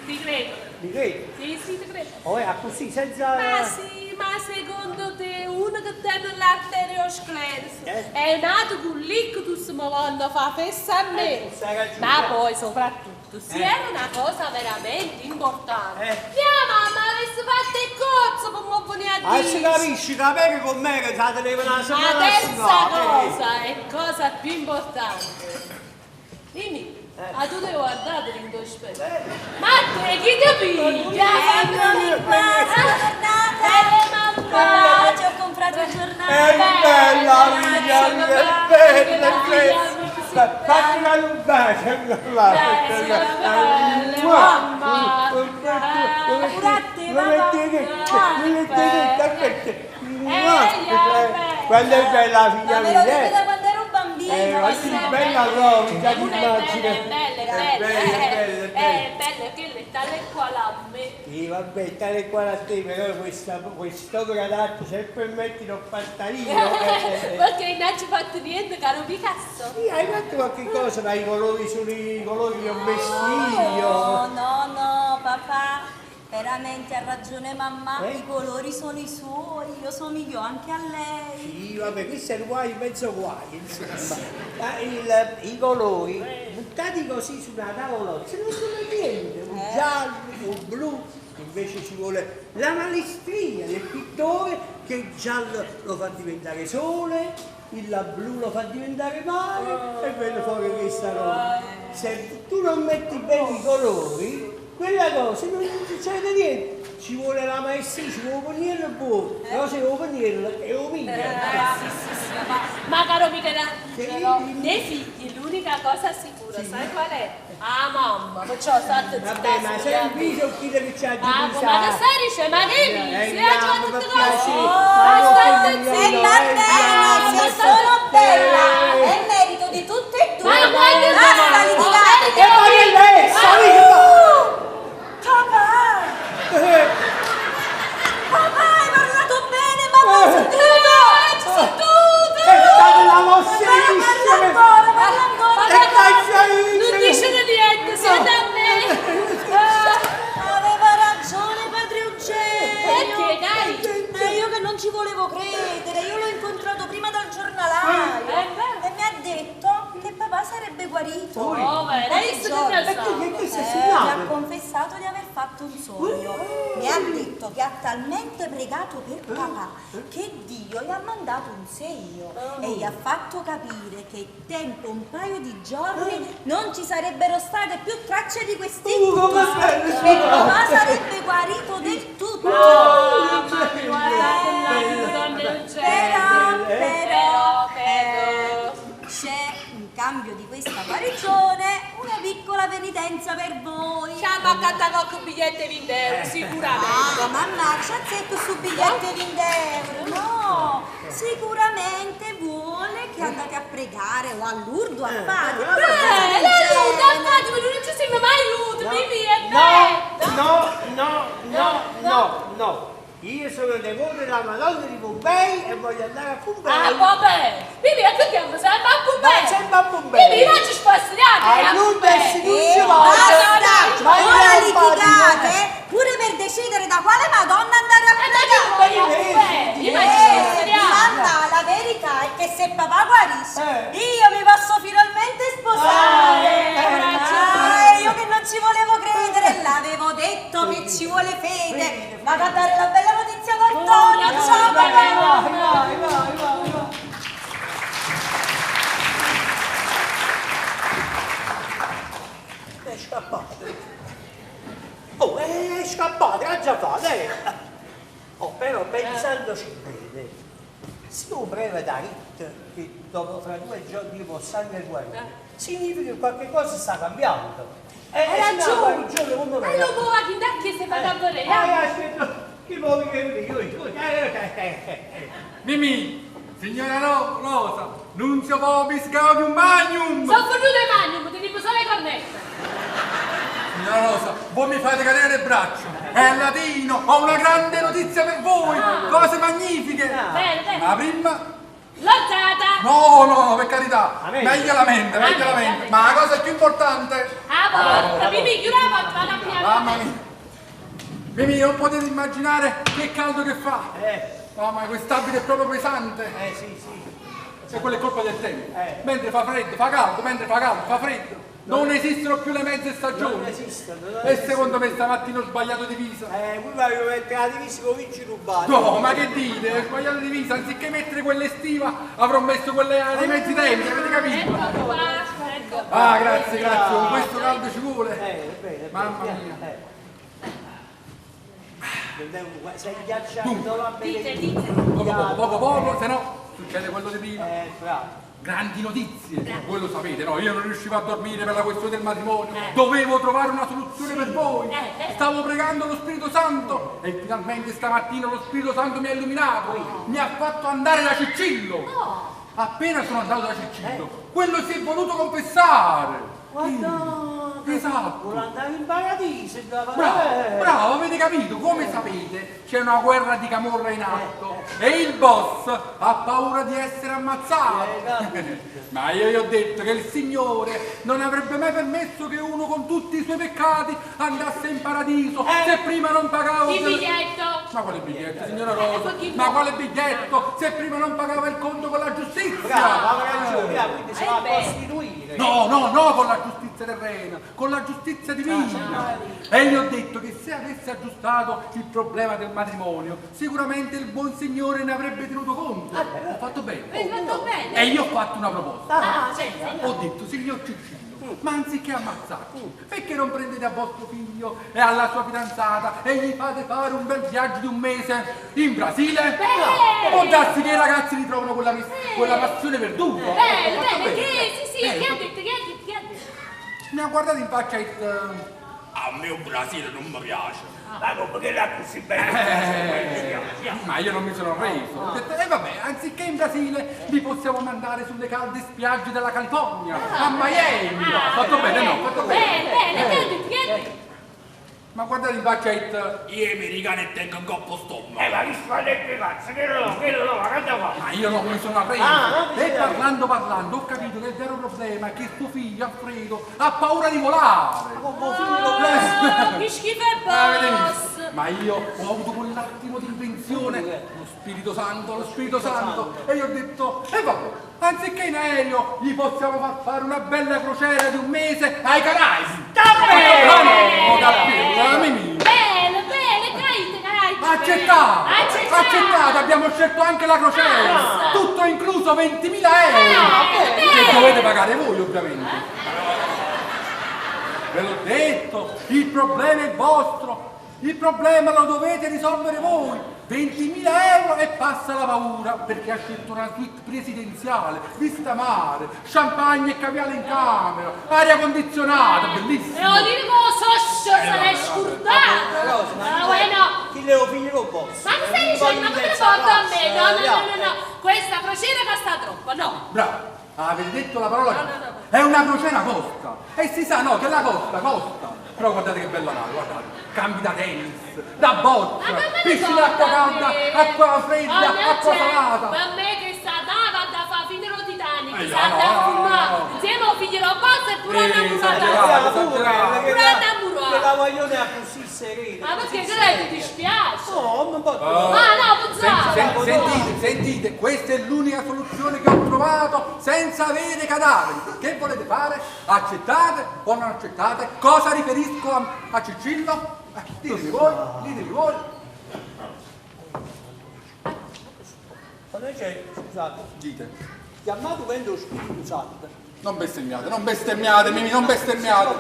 Ti credo. Mi credi? Sì, sì, ti credo. Oh, è così, senza... Ma sì, ma secondo te uno che tiene l'arteriosclerosi Eh? è nato con l'ictus ma quando fa festa a me? Sai ragione. Ma poi soprattutto, se era una cosa veramente importante, Eh. mia mamma avesse fatto il corso per mi venire a Ah, si dire. capisce, capire con me che si teneva una La settimana terza cosa e cosa più importante. Dimmi, ma tu devi guardare in due specchio. Ma te chi ti piglia? Eccomi qua, sono tornata. Mamma! Oggi ho comprato il giornale. È bella, figlia mia, è bella, è bella. Fammi un bacio, Bella, mamma. Pure a te, papà. Quando è bella figlia Ma me lo mia, dico eh? da quando ero bambina. Ma sì, bella proprio, già ti Una è bella, immagino. è bella, è È bella, bella, è bella, è bella. è bella, che le tale qua la me. Sì, vabbè, tale e quale a te, però questa, quest'opera d'arte, se permetti, l'ho fatta io. Perché non ci fatto niente, caro Picasso. Sì, hai fatto qualche cosa, ma i colori sono i colori li ho messi io. No, no, no, papà, veramente ha ragione mamma, Eh? i colori sono i suoi, io somiglio anche a lei. Sì, vabbè, questo è il guaio, mezzo guaio, insomma. Ma i colori, buttati così su una tavolozza, non sono niente, un giallo, un blu, invece ci vuole la maestria del pittore che il giallo lo fa diventare sole, il blu lo fa diventare mare e viene fuori questa roba. Se tu non metti bene i colori, quella cosa non succede niente. Ci vuole la maestria, ci vuole un pennello buono, però se un pennello è un miglio. Sì, sì, sì, ma caro Michelangelo, nei figli l'unica cosa sicura, sai qual è? Ah mamma, perciò state zitta. Vabbè, ma sempre io sono chi che c'ha di Ma come che stai dicendo? Ma che Eh, dici? Ha già andiamo, tutte per cose. piacere. Ma state Ma E zitta. va bene, se sono bella, è merito di tutte e due. Ma quando Basta litigare. E ma che lei, sai che Papà! Papà, hai parlato bene, mamma, ho sentito! Sentito! È stata la Papà, parla mossissima! ancora, parla ancora! E dai, Non dice niente, siete a me. Aveva ragione padre Eugenio! Perché, dai? E io che non ci volevo credere, io l'ho incontrato prima dal giornalaio Eh, e mi ha detto che papà sarebbe guarito. Oh, beh, lei Pochi si giorni. che ne sa? Che questo è Mi ha segnato? confessato di aver fatto un sogno. Mi ha detto che ha talmente pregato per papà che Dio gli ha mandato un segno e gli ha fatto capire che tempo un paio di giorni non ci sarebbero state più tracce di quest'ictus Come bello, sì. e papà sarebbe guarito del tutto. Mamma mia, guardate là, don Eugenio. Però, però, Però, però. c'è in cambio di questa guarigione una piccola penitenza per voi. Siamo a cantare con biglietto 20 euro, sicuramente. Ah, mannaggia, zecco su biglietto 20 euro. No, sicuramente vuole che andate a pregare o a Lourdes o a Fatima. La Lourdes, a Fatima, non ci siamo mai Lourdes, Mimì, è vero. No, no, no, no, no. Io sono devoto della Madonna di Pompei e voglio andare a Pompei. Ah, vabbè. Mimì, a che chiamo? Sempre a Pompei. Ma sempre a Pompei. Mimì, ma ci spassiamo. A Lourdes non ci Eh, vado. basta! Ma Ora io a Fatima. litigate pure per decidere da quale Madonna andare a pregare. Io ma ci spassiamo. Mamma, la verità è che se papà guarisce, Eh. io mi posso finalmente sposare. Ah, io che non ci volevo credere, l'avevo detto che ci vuole fede. Vado a dare la bella notizia ad Antonio. Ciao Vai, papà. vai, vai, vai, vai. È scappato. Oh, è scappato, l'ha già fatto, eh. Oh, però pensandoci bene, se un breve da hit che dopo fra due giorni io posso anche guarire, significa che qualche cosa sta cambiando. Hai ragione. Guarigione come Ma me. lo può chi da chiesa fa da volere. Aspetta, che vuoi che io io io Mimì, signora Rosa, nunzio vobis gaudium magnum! Sono fornuto i magnum, ti dico solo le cornette. Signora Rosa, voi mi fate cadere le braccia. È latino, ho una grande notizia per voi, cose magnifiche. Bene, bene. Ma prima... L'ozzata. No, no, no, per carità, La mente. meglio la mente, meglio la mente. Ma la cosa più importante... Ah, porta, Mimì, chiudi la porta, vado a piano. Mamma mia. Mimì, non potete immaginare che caldo che fa. Mamma, quest'abito è proprio pesante. Sì, sì. E quella è colpa del tempo. Eh. Mentre fa freddo, fa caldo, mentre fa caldo, fa freddo. Non esistono più le mezze stagioni. Non esistono, non E secondo me stamattina ho sbagliato divisa. Voi vai a mettere la divisa con vinci rubato. No, ma che dite? Ho sbagliato divisa, anziché mettere quella estiva avrò messo quella dei mezzi tempi, avete capito? Ecco qua, ecco qua. Ah, grazie, grazie, con questo caldo ci vuole. Bene, Mamma bene, mia. Non è un sei ghiacciato la Dite, dite. Poco poco, poco poco, se no succede quello di prima. Bravo. Grandi notizie, voi lo sapete, no? Io non riuscivo a dormire per la questione del matrimonio, dovevo trovare una soluzione per voi. Stavo pregando lo Spirito Santo e finalmente stamattina lo Spirito Santo mi ha illuminato, mi ha fatto andare da Ciccillo. Appena sono andato da Ciccillo, quello si è voluto confessare. Guardate, Esatto. Vuole andare in paradiso, Bravo, bravo, avete capito? Come sapete c'è una guerra di camorra in atto e il boss ha paura di essere ammazzato. Ma io gli ho detto che il Signore non avrebbe mai permesso che uno con tutti i suoi peccati andasse in paradiso se prima non pagava... Il biglietto. Ma quale biglietto, signora Rosa? Ma quale biglietto se prima non pagava il conto con la giustizia? Bravo, ha ragione, bravo, quindi si va a beh. costituire. No, no, no, con la giustizia terrena, con la giustizia divina. E gli ho detto che se avesse aggiustato il problema del matrimonio, sicuramente il buon Signore ne avrebbe tenuto conto. Ho fatto bene. Hai fatto bene. E io ho fatto una proposta. Ah, sì, sì. Ho detto, signor Ciccillo, ma anziché ammazzarci, perché non prendete a vostro figlio e alla sua fidanzata e gli fate fare un bel viaggio di un mese in Brasile? Beh! Può darsi che i ragazzi ritrovano quella, quella passione perduta. Bello, Ho fatto bello, bene. che sì, sì, Eh, che ha detto, che ha detto, che ha detto? Mi ha guardato in faccia e detto, A me il Brasile non mi piace. Ma come che era così bello? Ma io non mi sono arreso. Ho detto, e vabbè, anziché in Brasile li possiamo mandare sulle calde spiagge della California, a Miami. Ho fatto bene, no, ho fatto bene. Bene, bene, che ha detto, che ha detto? Ma guardate in faccia e detto, Io americani tengo un coppo stomaco. Ma chi fa le cazzo? Che no, che no, ma guarda qua. ma io non mi sono arreso. Ah, non ti e sei parlando parlando ho capito che il vero problema è che suo figlio Alfredo ha paura di volare. Oh, che schifo è Avete boss. visto? Ma io ho avuto quell'attimo di invenzione, lo Spirito Santo, lo Spirito Santo, e io ho detto, e vabbè, anziché in aereo gli possiamo far fare una bella crociera di un mese ai Caraibi. Davvero? No, davvero, Mimì. Bello, bello, caite, caite. Accettato! Accettato. Accettato, abbiamo scelto anche la crociera! Ah. Tutto incluso 20.000 euro! Ah, Che dovete pagare voi ovviamente! Ve l'ho detto, il problema è vostro! Il problema lo dovete risolvere voi! 20.000 euro e passa la paura perché ha scelto una suite presidenziale, vista mare, champagne e caviale in camera, aria condizionata, bellissimo! Devo dire che lo soscio se l'è scordato. Rosa, ma Ah, chi- bueno. Chi le figlio lo boss? Ma che stai dicendo? Ma come porto a me? No, no, no, no, no. Questa crociera costa troppo, no. Bravo, avete detto la parola No, giusta. no, no. È una crociera costa. E si sa, no, che la costa costa. Però guardate che bella nave, guardate. Cambi da tennis, da Ma boccia, come le piscina acqua porta a calda, me? acqua fredda, Oh, no, acqua c'è. salata. Ma a me che sta nave da fa fine lo Titanic, Eh, sta no, da no, fumare. no. Insieme al figlio lo boss e pure Eh, innamorata. esagerato. esagerato. Pure innamorata. Quella guaglione è così serena. Ma perché credi ti dispiace? No, non posso. Ma no, pensavo. Sentite, sentite, questa è l'unica soluzione che ho trovato senza avere cadaveri. Che volete fare? Accettate o non accettate? Cosa riferisco a Ciccillo? Ditemi voi, ditemi voi. Ma noi c'è, scusate, Dite. chiamato vendo lo Spirito Santo. Non bestemmiate, non bestemmiate, Mimì, non bestemmiate.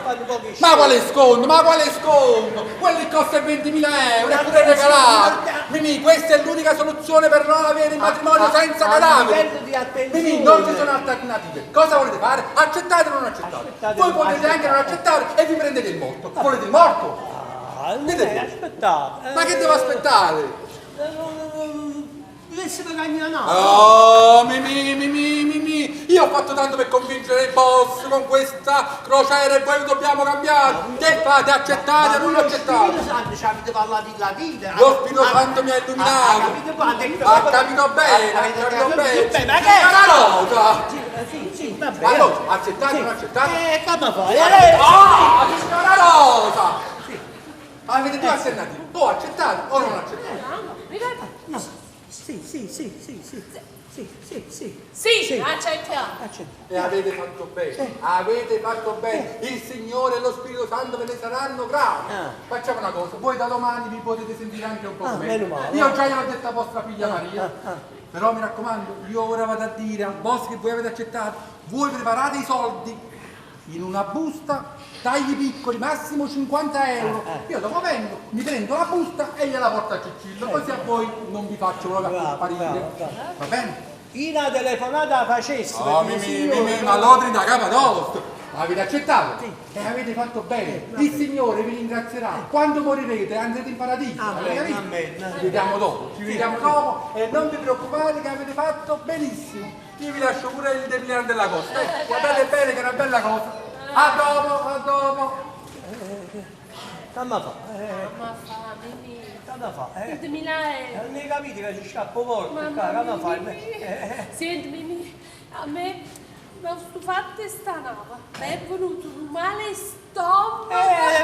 Ma quale sconto, ma quale sconto? Quello che costa 20.000 euro, è pure regalato. Mimì, questa è l'unica soluzione per non avere il matrimonio senza a cadaveri. livello di attenzione. Mimì, non ci sono alternative. Cosa volete fare? Accettate o non accettate? Accettate Voi o potete anche non accettare e vi prendete il morto. Volete il morto? Ah, Dite voi. aspettate. Ma che devo aspettare? Dovesse pagare una nave. Oh, Mimì, Mimì, Mimì, io ho fatto tanto per convincere il boss con questa crociera e poi dobbiamo cambiare. Che fate? Accettate o non Lo accettate? Spirito Santo ci avete parlato in latino. Lo Spirito Santo mi ha illuminato. Ha capito, ha detto Ha capito bene, ha capito bene. Ma che è? Una nota! Sì, sì, sì, va bene. Allora, accettate o non accettate? Come fai? Ah, signora Rosa! Avete due alternative, o accettate o non accettate. No. Sì, sì, sì, sì, sì. Sì, sì, sì. Sì, accettiamo. Accetto. E avete fatto bene, avete fatto bene. Il Signore e lo Spirito Santo ve ne saranno grati. Ah. Facciamo una cosa, voi da domani vi potete sentire anche un po' Ah, meglio. meno male. Io già gliel'ho detto a vostra figlia Maria. ah. Però mi raccomando, io ora vado a dire al boss che voi avete accettato, voi preparate i soldi in una busta, tagli piccoli, massimo 50 euro. Ah, Io dopo vengo, mi prendo la busta e gliela porto a Ciccillo, così a voi non vi faccio proprio Bravo, accolparire. bravo, bravo. Va bene? Io una telefonata la facessi. Oh, perché mi, signore, mi, mi, ma l'odri da capa d'osto. Avete accettato? E avete fatto bene. Il Signore vi ringrazierà. Quando morirete andrete in paradiso. Amen, Avete capito? amen. Ci vediamo dopo. Ci vediamo dopo e non vi preoccupate che avete fatto benissimo. Io vi lascio pure il depliant della costa. Guardate bene che è una bella cosa. A dopo, a dopo. C'amma fa? C'amma fa, Mimì? C'amma fa? 20.000 euro. Non hai capito che ci scappa morto qua, c'amma fa? Senti Mimì, a me ma sto fatto sta nave, mi è venuto un male stomaco.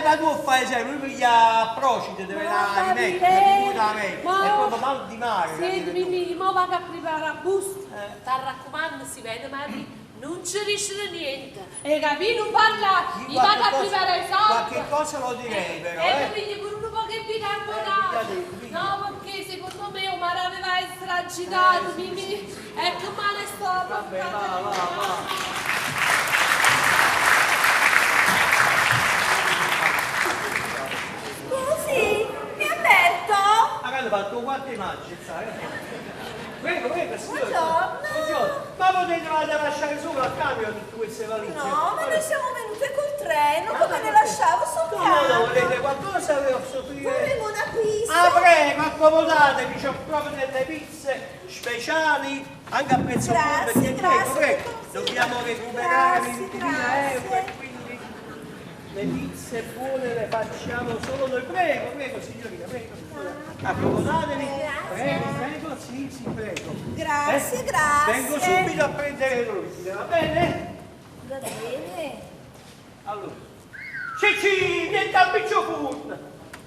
Ma tu fai sempre, lui piglia Procida, deve la rimettere, la mette, è proprio mal di mare. Senti Mimì, mo vado a preparare la busta, ti raccomando, si vede Maria, non ci riesce niente, hai capito? Non parla, mi vado a preparare i soldi. Qualche cosa lo direi però, E mi pigli pure un po' che bicarbonato. No, perché secondo me Omar aveva essere agitato, Mimì, ecco male stomaco. Vabbè, va, va, va. Scusi, mi ha aperto? Ma che hanno fatto quattro immagini, sai? Prego, prego, signore. Buongiorno. Buongiorno. Ma potete andare a lasciare solo al camion tutte queste valigie? No, ma noi siamo venute col treno, come le lasciavo sul No, no, no, camion. volete qualcosa per soffrire? Vorremmo una pizza. Ah, prego, accomodatevi, c'ho proprio delle pizze speciali, anche a prezzo buono, Grazie, perché prego, grazie, prego, dobbiamo recuperare Grazie, 20.000 grazie. euro e quindi le pizze buone le facciamo solo noi. Prego, prego, signorina, prego. Accomodatevi. Prego, prego, sì, sì, prego. Grazie, grazie. Vengo subito a prendere l'ordine, va bene? Va bene. Allora. Cicci, niente a picciofurno.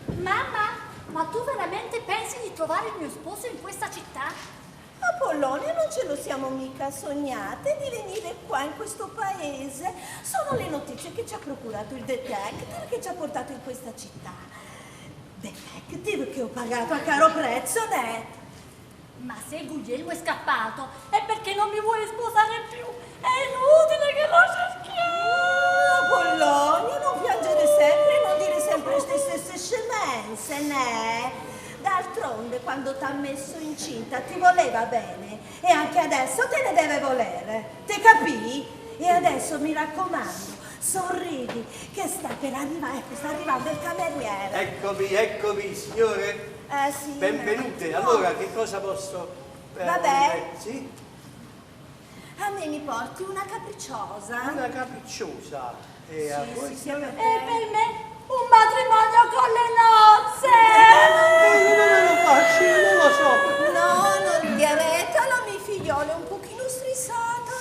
Mamma, ma tu veramente pensi di trovare il mio sposo in questa città? Apollonia, non ce lo siamo mica sognate di venire qua in questo paese. Sono le notizie che ci ha procurato il detective che ci ha portato in questa città. Detective che ho pagato a caro prezzo, ne? Ma se Guglielmo è scappato è perché non mi vuole sposare più. È inutile che lo cerchiamo. Apollonia, non piangere sempre e non dire sempre le stesse scemenze, ne? D'altronde, quando t'ha messo incinta ti voleva bene e anche adesso te ne deve volere. Te capì? E adesso mi raccomando, sorridi che sta per arrivare, ecco, sta arrivando il cameriere. Eccomi, eccomi, signore. Sì. Benvenute. Allora, che cosa posso... Vabbè. Sì? A me mi porti una capricciosa. Una capricciosa. E a Sì, voi, sì, sì, signora? E per me un matrimonio con le nozze. Io non lo faccio, io non lo so. No, non diretta, la mia figliola è un pochino stressata.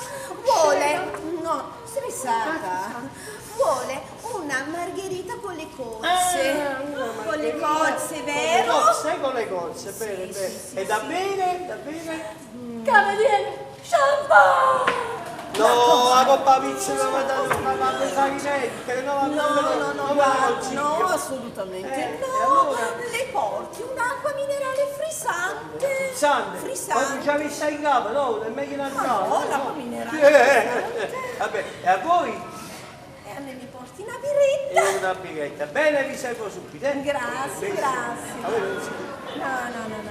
Vuole, no, stressata. Vuole una margherita con le cozze. con le cozze, vero? Con le cozze, con le cozze, bene, bene. E da bere, da bere? Cameriere, champagne! No, la coppa pizza non mi ma mi fa rimettere, no, No, no, no, no, non me lo guarda, consiglio. no, assolutamente E no. allora? Le porti un'acqua minerale frizzante. Frizzante? Frizzante. Ma già messa in capo, no? È meglio un'altra. Ma no, l'acqua minerale Vabbè, e a voi? E a me mi porti una birretta. E una birretta. Bene, vi servo subito, eh? Grazie, Benissimo. grazie. A voi non si- No, no, no, no.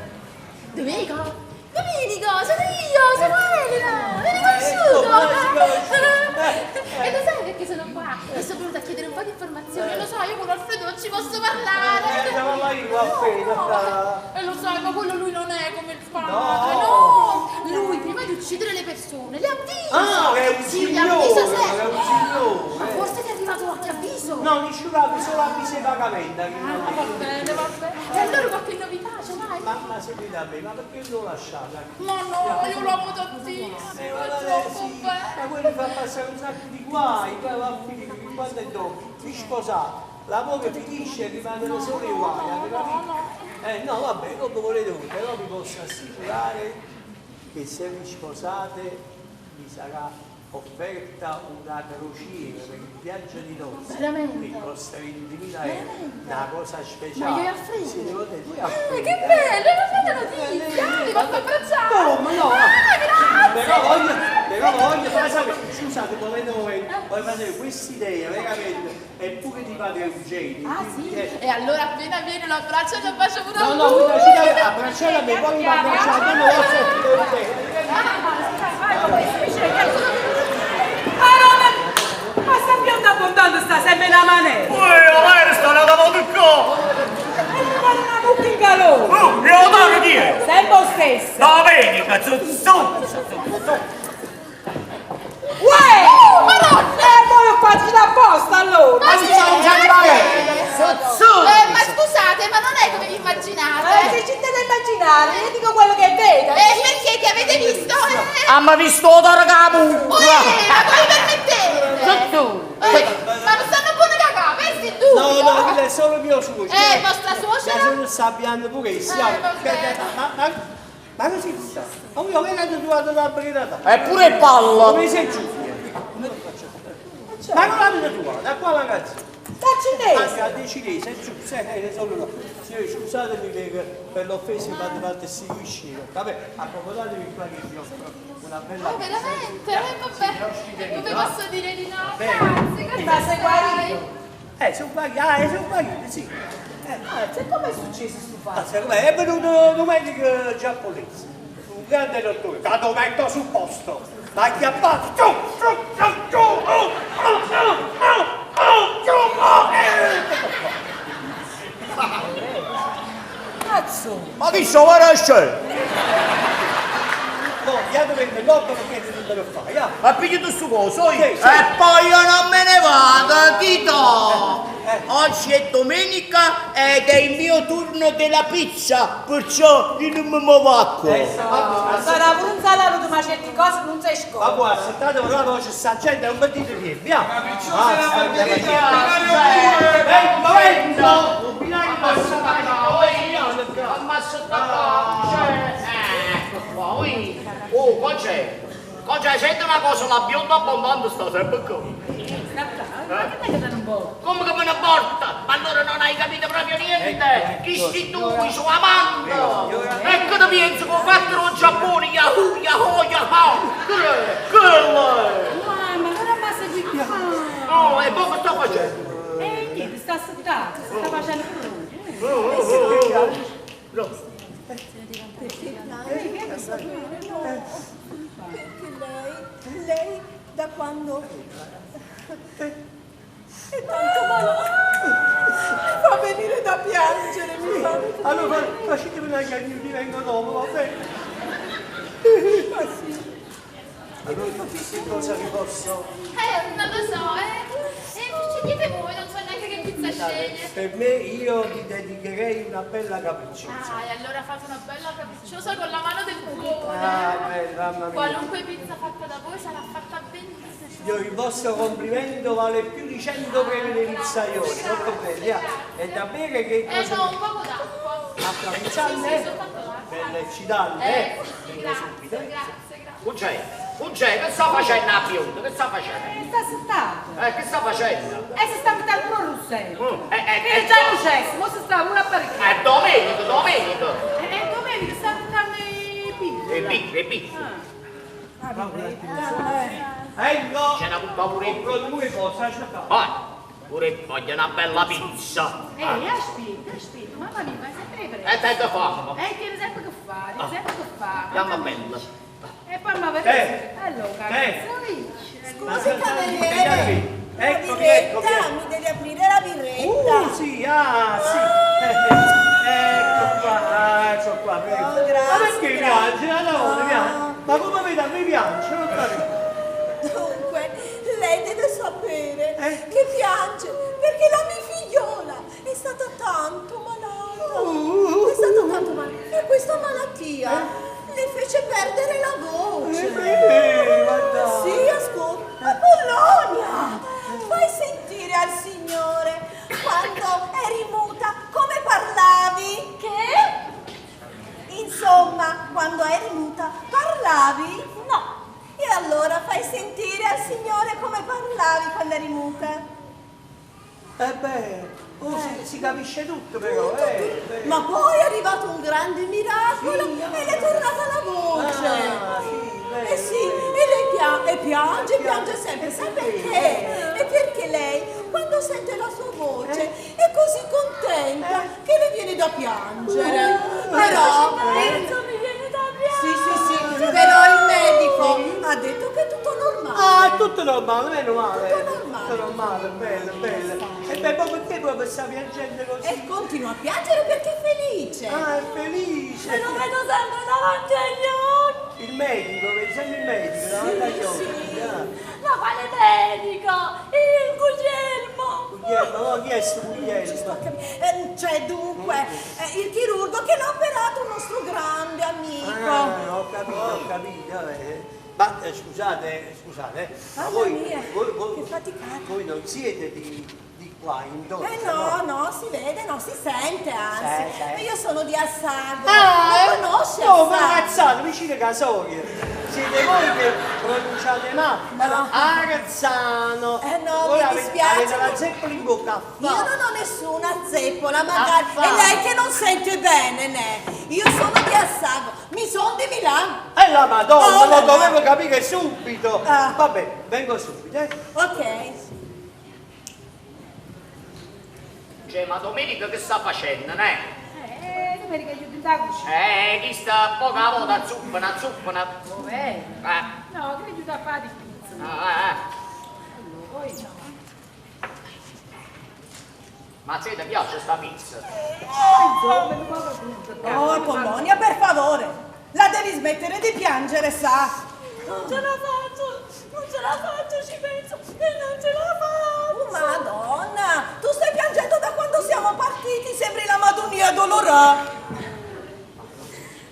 Domenico? Domenico, sono io, sono Elena! Mi riconosciuto! E lo sai perché sono qua? Mi sono venuta a chiedere un po' di informazioni, lo so, io con Alfredo non ci posso parlare! Devo parlare io, Alfredo. No. E lo sai, ma quello lui non è come il padre, No. no! Lui prima di uccidere le persone le avvisa! Ah, è un Sì, le signore, avvisa sempre! è un signore. Ma forse ti è arrivato qualche avviso? No, nessun avviso, solo avviso di pagamento. Ah, va bene, va bene. E allora qualche novità ce l'hai? Ma, ma seguite a me, ma perché non lo lasciate? Ma no, io lo amo tantissimo, è vabbè, troppo sì, bello. Ma quello fa passare un sacco di guai, poi va a finire che quando è dopo, vi sposate, l'amore finisce e rimangono solo i guai, avete capito? No, vabbè, come volete voi, però vi posso assicurare che se vi sposate vi sarà offerta una crociera per il viaggio di nozze Veramente? che costa 20.000 euro, una cosa speciale. Ma io e Alfredo? Sì, devo dire, tu e Ah, Alfredo. che bello, è una bella notizia! Mi posso abbracciare? Come no? Ah, grazie! Però voglio far sapere, scusate, un momento, un momento, voglio far sapere questa idea veramente è pure di padre Eugenio. Ah quindi, sì? eh, E allora appena viene lo abbraccio e lo bacio pure a No, no, lui! quindi abbracciare a me, poi mi abbracciate, non lo so. Allora, ma sta bionda abbondante sta sempre una manera. Uè, ma sta una mucca! E mi pare una mucca in calore. Oh, e lo dare chi è? Sempre lo stesso. Domenica, su, su, su, su. Uè! Oh, madonna! E mo lo faccio da posto! pallone. Ma sì, Zozzo! Ma scusate, ma non è come vi immaginate. Se ci da immaginare, io dico quello che vedo. Perché che avete visto? Abbiamo visto l'odore che la Uè, mucca! ma come permettete? Zozzo! Ma non stanno buone cacà, questi due! No, no, quello è solo mio suocero. Vostra suocera? Ma se non sta abbiando pure essa. Vabbè. Ma così sta? Ma io che l'ho trovato la brigata? Eppure il pallo! Come sei giù? Ma non l'avete trovato? Da qua ragazzi? Da cinese. Anche a cinese, è giusto, solo no. Signori, scusatemi per l'offesa, ma fate si uscire. Vabbè, accomodatevi qua che vi offro una bella Oh, veramente? Vabbè, come posso dire di no? Grazie, grazie. Ma sei guarito? Sono guarito, ah, sono guarito, sì. E come è successo sto fatto? Ah, secondo me è venuto un medico giapponese, un grande dottore, che lo metto sul posto, l'ha acchiappato, giù, giù, giù, giù, oh, oh, oh, oh, oh, giù, oh, Cazzo! Ma chi so guarda c'è? No, io dovete l'otto perché non te lo fai, ah. Ma piglio tu coso, io. Sì, sì. E poi io non me ne vado, Tito! Oggi è domenica ed è il mio turno della pizza, perciò io non mi muovo a qua. Sarà pure un salato, ma certe cose non si Ma scoprono. buona, aspettate, ma là c'è sta gente, non partite piedi, via. La picciosa è la margherita, binario 2! Vengo, vengo! Un binario Ecco qua, ui. Oh, qua c'è. Qua c'è, senti una cosa, la bionda abbondante sta sempre qua. Ma che è che non può? Come che me ne porta? Ma allora non hai capito proprio niente! Chi sti tu, i suo amante! Ecco ti penso che ho fatto lo Giappone, yahoo, yahoo, yahoo! Quello! Mamma, allora mi ha seguito. Oh, e poi che sto facendo? E niente, sta settato, si sta facendo pure lui. Perché piange? No, perché lei da quando è tanto malata, mi fa venire da piangere, mi fa... Allora facetemi una chiacchiera, vi vengo dopo, va bene? Ma sì. Allora che cosa vi posso... Non lo so, Scegliete voi, non so neanche che pizza scegliere. Per me io vi dedicherei una bella capricciosa. Ah, e allora fate una bella capricciosa con la mano del cuore. Ah, bella, mamma mia. Qualunque pizza fatta da voi sarà fatta benissimo. Signori, il vostro complimento vale più di 100 premi dei pizzaioli, molto belli, ah. E da bere che cosa... No, un poco d'acqua. Acqua Sì, frizzante? sì, soltanto l'acqua. Bella eccitante, eh? Sì, sì, Vengo grazie, subito, eh. grazie, grazie. Uggè, che sta facendo la bionda? Che sta facendo? Sta settato. Che sta facendo? E si sta mettendo pure il russello. Che è già lucesso, ma si sta pure apparecchiando. È domenica, domenica! E domenica sta buttando i piccoli. E picchi, e picchi. Ecco! C'è una puntata pure Compro due cose, aspetta. Vai, pure voglio una bella pizza. Aspetta, aspetta, mamma mia, ma sempre preso. E te fame. Tieni sempre che fare, tieni sempre che fare. Chiama bella. E poi ma vedete, allora, cazzo, Scusi cameriere, la Eccomi, birretta, eccomi. mi devi aprire la birretta. Sì, ah, sì. Ecco qua, ecco qua, prego. Oh, grazie, Ma perché grazie. piange? Allora, piange. Ma come vedi, a me piange, non capito. Dunque, lei deve sapere che piange perché la mia figliola è stata tanto malata. È stata tanto malata. E questa malattia le fece perdere la voce. Guarda. Sì, ascolta. Apollonia, fai sentire al signore quando eri muta come parlavi. Che? Insomma, quando eri muta parlavi? No. E allora fai sentire al signore come parlavi quando eri muta. Eh beh, oh, si capisce tutto però, eh. Ma poi è arrivato un grande miracolo e le è tornata la voce. Ah, sì, beh. Eh sì, e lei piange, piange sempre, sai perché? È perché lei, quando sente la sua voce, è così contenta che le viene da piangere. Però... mi viene da piangere. Sì, sì, sì, però il medico ha detto che è tutto normale. Ah, è tutto normale, meno male. Tutto normale. Tutto normale, bello, bello. E beh, poi perché proprio sta piangendo così? E continua a piangere perché è felice. Ah, è felice. E lo vedo sempre davanti agli occhi. Il medico, vedi sempre il medico, davanti agli occhi. Sì. Ah. Ma quale medico? Il Guglielmo. Guglielmo, no, chi è sto Guglielmo? Cioè, dunque, il chirurgo che l'ha operato un nostro grande amico. Ah, ho capito, ho capito. vabbè. Ma scusate, scusate, ma Mamma voi, mia, voi, voi, che faticata. voi non siete di qua, in Dozza, Eh no, no, si vede, no, si sente anzi. Sì, sì. Io sono di Assago. Ah, Lo conosci No, ma Assago? Azzano, vicino a Casoria. Siete voi che pronunciate male. No. Arzano. Eh no, voi mi avete, dispiace. Avete la zeppola in bocca. Io non ho nessuna zeppola, magari. Affare. E lei che non sente bene, ne. Io sono di Assago, mi sono di Milano. Eh la Madonna, Oh, lo la dovevo capire subito. Ah. Vabbè, vengo subito, eh. Ok. Cioè, ma domenica che sta facendo, ne? Domenica io ti la cucina. Chi sta poca volta zuppa, una zuppa, una... Dov'è? Eh, No, che aiuta a fare di pizza. ah, eh. Allora, poi Ma se ti piace sta pizza? Insomma, un po' tutto. Oh, Apollonia, per favore. La devi smettere di piangere, sa? Non ce la faccio, non ce la faccio, ci penso e non ce la faccio. Oh, Madonna, tu stai piangendo da quando siamo partiti, sembri la Madonna dolorà.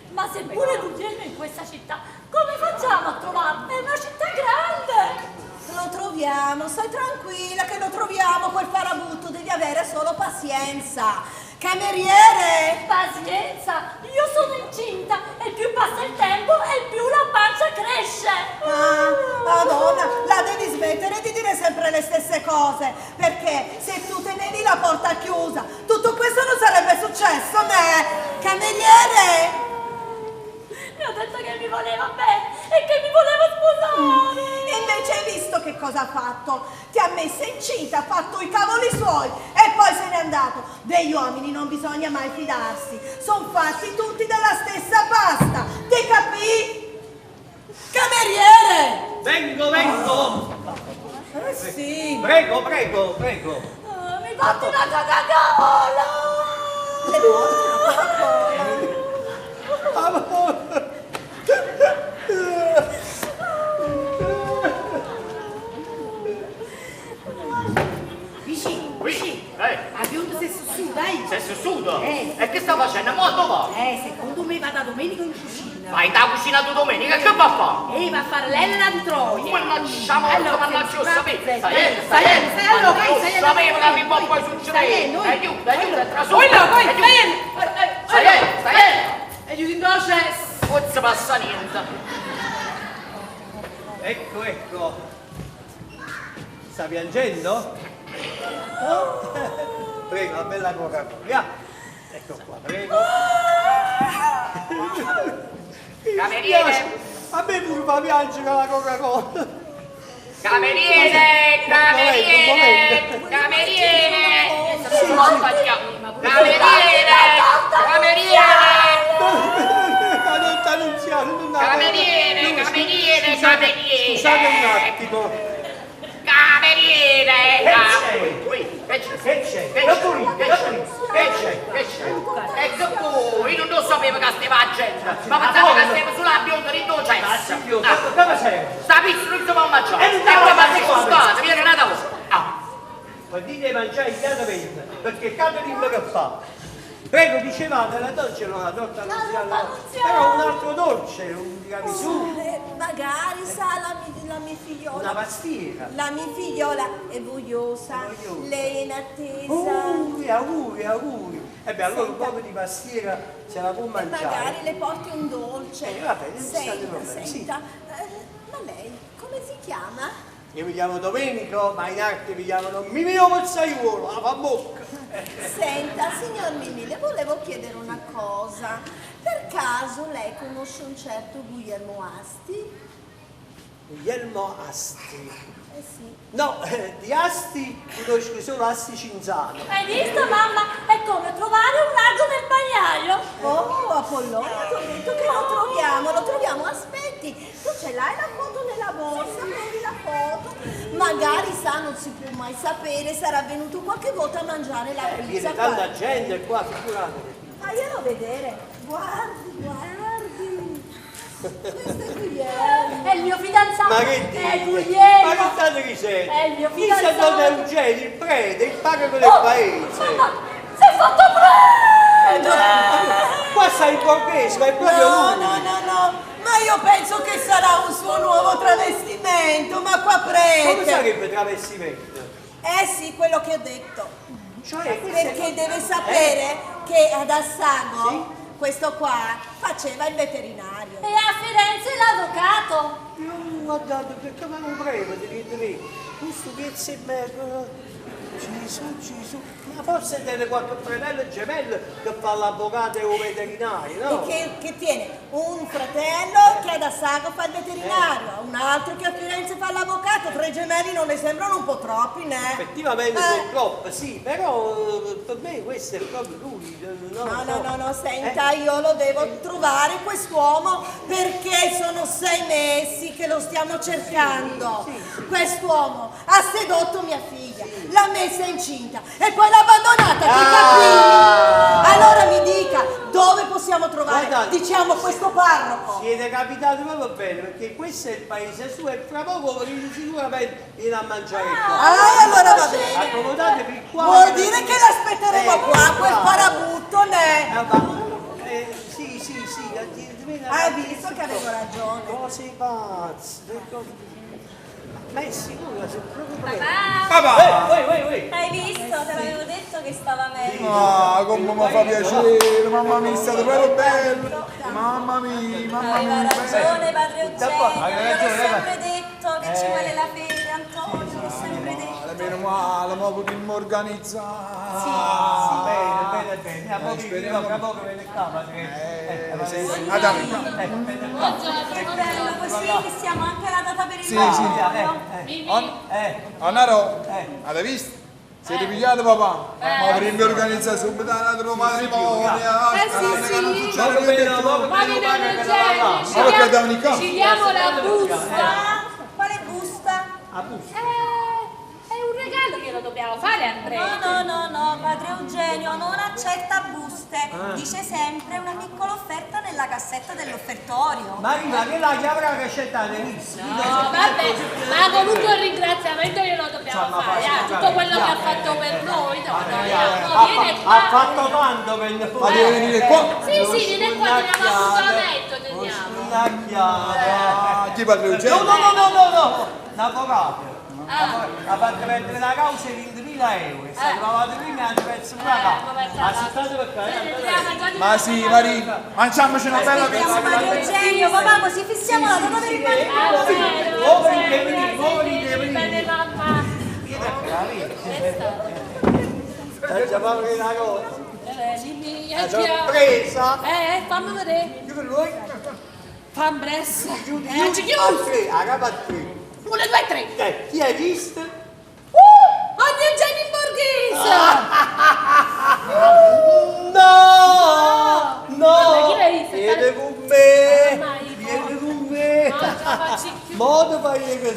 Ma seppure Guglielmo è in questa città, come facciamo a trovarlo? È una città grande. Lo troviamo, stai tranquilla che lo troviamo quel farabutto, devi avere solo pazienza. Cameriere! Pazienza, io sono incinta e più passa il tempo e più la pancia cresce. Ah, Madonna, la devi smettere di dire sempre le stesse cose, perché se tu tenevi la porta chiusa, tutto questo non sarebbe successo, né? Cameriere! Mi ha detto che mi voleva bene e che mi voleva sposare. E invece hai visto che cosa ha fatto? Ti ha messa incinta, ha fatto i cavoli suoi e poi se n'è andato. Degli uomini non bisogna mai fidarsi, sono fatti tutti della stessa pasta. Ti capì? Cameriere! Vengo, vengo. Eh sì. Prego, prego, prego. Ah, mi porti una Coca-Cola. Le porti una Coca-Cola. Vicino, Qui, vicino. eh. La bionda si è sussuta, dai. Sei sussuto? Eh. E che sta facendo? Mo dove va? Secondo me va da domenica in cucina. Vai da cucina tu domenica, che va a fare? Va a fare l'Elena di Troia. Mannaggia morto, Allora, mannaggia, lo sapevo. stai, Stai, stai, stai, stai, allora, vai, Lo stai, sapevo che mi può poi Stai, succedere. noi. Aiuto, aiuto, è trasuto. Poi no, poi, Aiuto. stai, Stai, stai. Aiuto in dolce. Non si passa niente. Ecco, ecco. Sta piangendo? No? Prego, una bella Coca-Cola. Ecco qua, prego. Mi Cameriere. dispiace, A me pure fa piangere la Coca-Cola. Cameriere, cameriere, cameriere. Cameriere, cameriere. Ma non t'annunziare, non Cameriere, No, cameriere, scusate, cameriere. Scusate un attimo. Cameriere. Che c'è? Qui, che c'è? Che c'è? Che Non c'è? morire, Che non c'è? morire. Che c'è? Che c'è? E che voi? Io non lo sapevo che stava la gente. Ma pensavo che stava sulla bionda di dove c'è? Ma sì, io, come sei? Sta pizza non si può mangiare. E non E te la poi mangio mi scusate, viene una volta. Ah. Ma dite mangiare il catering, perché catering che fa? Prego, dicevate la dolce, no, la torta annunziata, no. Però un altro dolce, un tiramisù, Magari sa la mia figliola. una pastiera. La mia figliola è vogliosa, Vogliosa. lei è in attesa. Auguri, auguri, auguri. E beh, allora un Senta. po' di pastiera se la può E mangiare. magari le porti un dolce. Va bene, non sta di Senta, problema, sì. senta. Ma lei come si chiama? Io mi chiamo Domenico, ma in arte mi chiamano Mimino Pozzaiuolo, la fa bocca. Senta, signor Mimì, le volevo chiedere una cosa. Per caso lei conosce un certo Guglielmo Asti? Guglielmo Asti. Eh sì. No, di Asti conosco solo Asti Cinzano. Hai visto mamma? È come trovare un ago nel pagliaio. Oh, Apollonia, ti ho detto che lo troviamo, lo troviamo. Aspetti, tu ce l'hai la foto nella borsa, prendi la foto. Magari sa, non si può mai sapere, sarà venuto qualche volta a mangiare la pizza Viene qua. tanta gente qua, figuratevi. Faglielo vedere. Guardi, guardi. Questo è Guglielmo. È il mio fidanzato. Ma che È dite? Guglielmo. Ma che state dicendo? È il mio Chi se fidanzato. non è Eugenio, il prete, il parroco del Oh, paese. Ma si è fatto prete! Qua sta il borghese, ma è proprio No, lui. no, no, no, ma io penso che sarà un suo nuovo travestimento, ma qua Come prete. sarebbe travestimento? Eh sì, quello che ho detto. Cioè, questo è- Perché deve sapere che ad Assago questo qua faceva il veterinario. E a Firenze l'avvocato. Io guardate, perché ma non prego di dire questo pezzo e mezzo. Gesù, Gesù, ma forse tiene qualche fratello gemello che fa l'avvocato e un veterinario, no? E che tiene un fratello che ad Assago fa il veterinario, un altro che a Firenze fa l'avvocato, tre gemelli non le sembrano un po' troppi, né? Effettivamente Eh. sono troppo, sì, però per me questo è proprio lui. No, No, no, no, no, senta, io lo devo trovare quest'uomo perché sono 6 mesi che lo stiamo cercando. Quest'uomo ha sedotto mia figlia, l'ha messa incinta e poi l'ha abbandonata, ti Ah! capì? Allora mi dica dove possiamo trovare, Guardate. diciamo, questo parroco? Siete capitati proprio bene, perché questo è il paese suo e fra poco venite sicuramente viene a mangiare qua. Ah, allora va bene. Accomodatevi qua. Vuol dire che l'aspetteremo qua, quel farabutto, ne? Sì, sì, sì. Hai visto che avevo ragione. Cose pazze. Ma è sicuro, se proprio Papà! Ui, ui, ui. Hai visto? Te l'avevo detto che stava meglio. Ah, come mi fa piacere, mamma mia, è stato proprio bello. Mamma mia, mamma Aveva mia. ragione padre Eugenio, Aveva io l'ho ragione, sempre detto che ci vuole la fede, Antonio, l'ho sempre detto. Meno male, ma potremmo organizzare. Sì, bene, bene, bene. A poco, speriamo. tra poco viene qua, padre. Sì, sì. Ah, dai, qua. Che bello, così fissiamo anche la data per il Sì, sì. matrimonio. Annaro, avete visto? Siete pigliati papà? Ma vorremmo organizzare subito un altro matrimonio. Eh sì, sì. Ma Ma viene Eugenio, ci Ma perché diamo- devono i campi? ci diamo la busta. Quale busta? La busta. È un regalo che lo dobbiamo fare al prete. No, no, no, no, padre Eugenio non accetta buste. Ah. Dice sempre una piccola offerta nella cassetta dell'offertorio. Marina, che la chiave che c'è da No, vabbè, ma comunque un ringraziamento glielo dobbiamo Insomma, fare, facile, ah, tutto quello che ha fatto per noi, no, no, no, Ha, viene ha qua. fatto tanto per noi. Ma deve venire qua? Sì, sì, viene qua, teniamo appuntamento, teniamo. Una chiave. Ah, chi padre Eugenio? No, no, no, no, no, no, l'avvocato. Ha fatto prendere la causa di 20.000 euro. È stato pagato prima e hanno perso una causa. Ma sono stato per carità. Ma sì, Marina, mangiamoci una bella Aspettiamo pizza. padre Eugenio, papà, così fissiamo la data per il matrimonio. Bene, mamma. Già fare una cosa. Dimmi, La sorpresa. Fammi vedere. Chiudi lui. Fammi presto. Chiudi, Ci chiudi. A chiudo. tre, a capo a tre. 1, 2, 3. Chi hai visto? Ogni Eugenio in borghese. No! No! Vabbè, chi l'hai visto? Vieni con me! Ormai, Vieni con me! No, ce la faccio più. Modo fai le cose!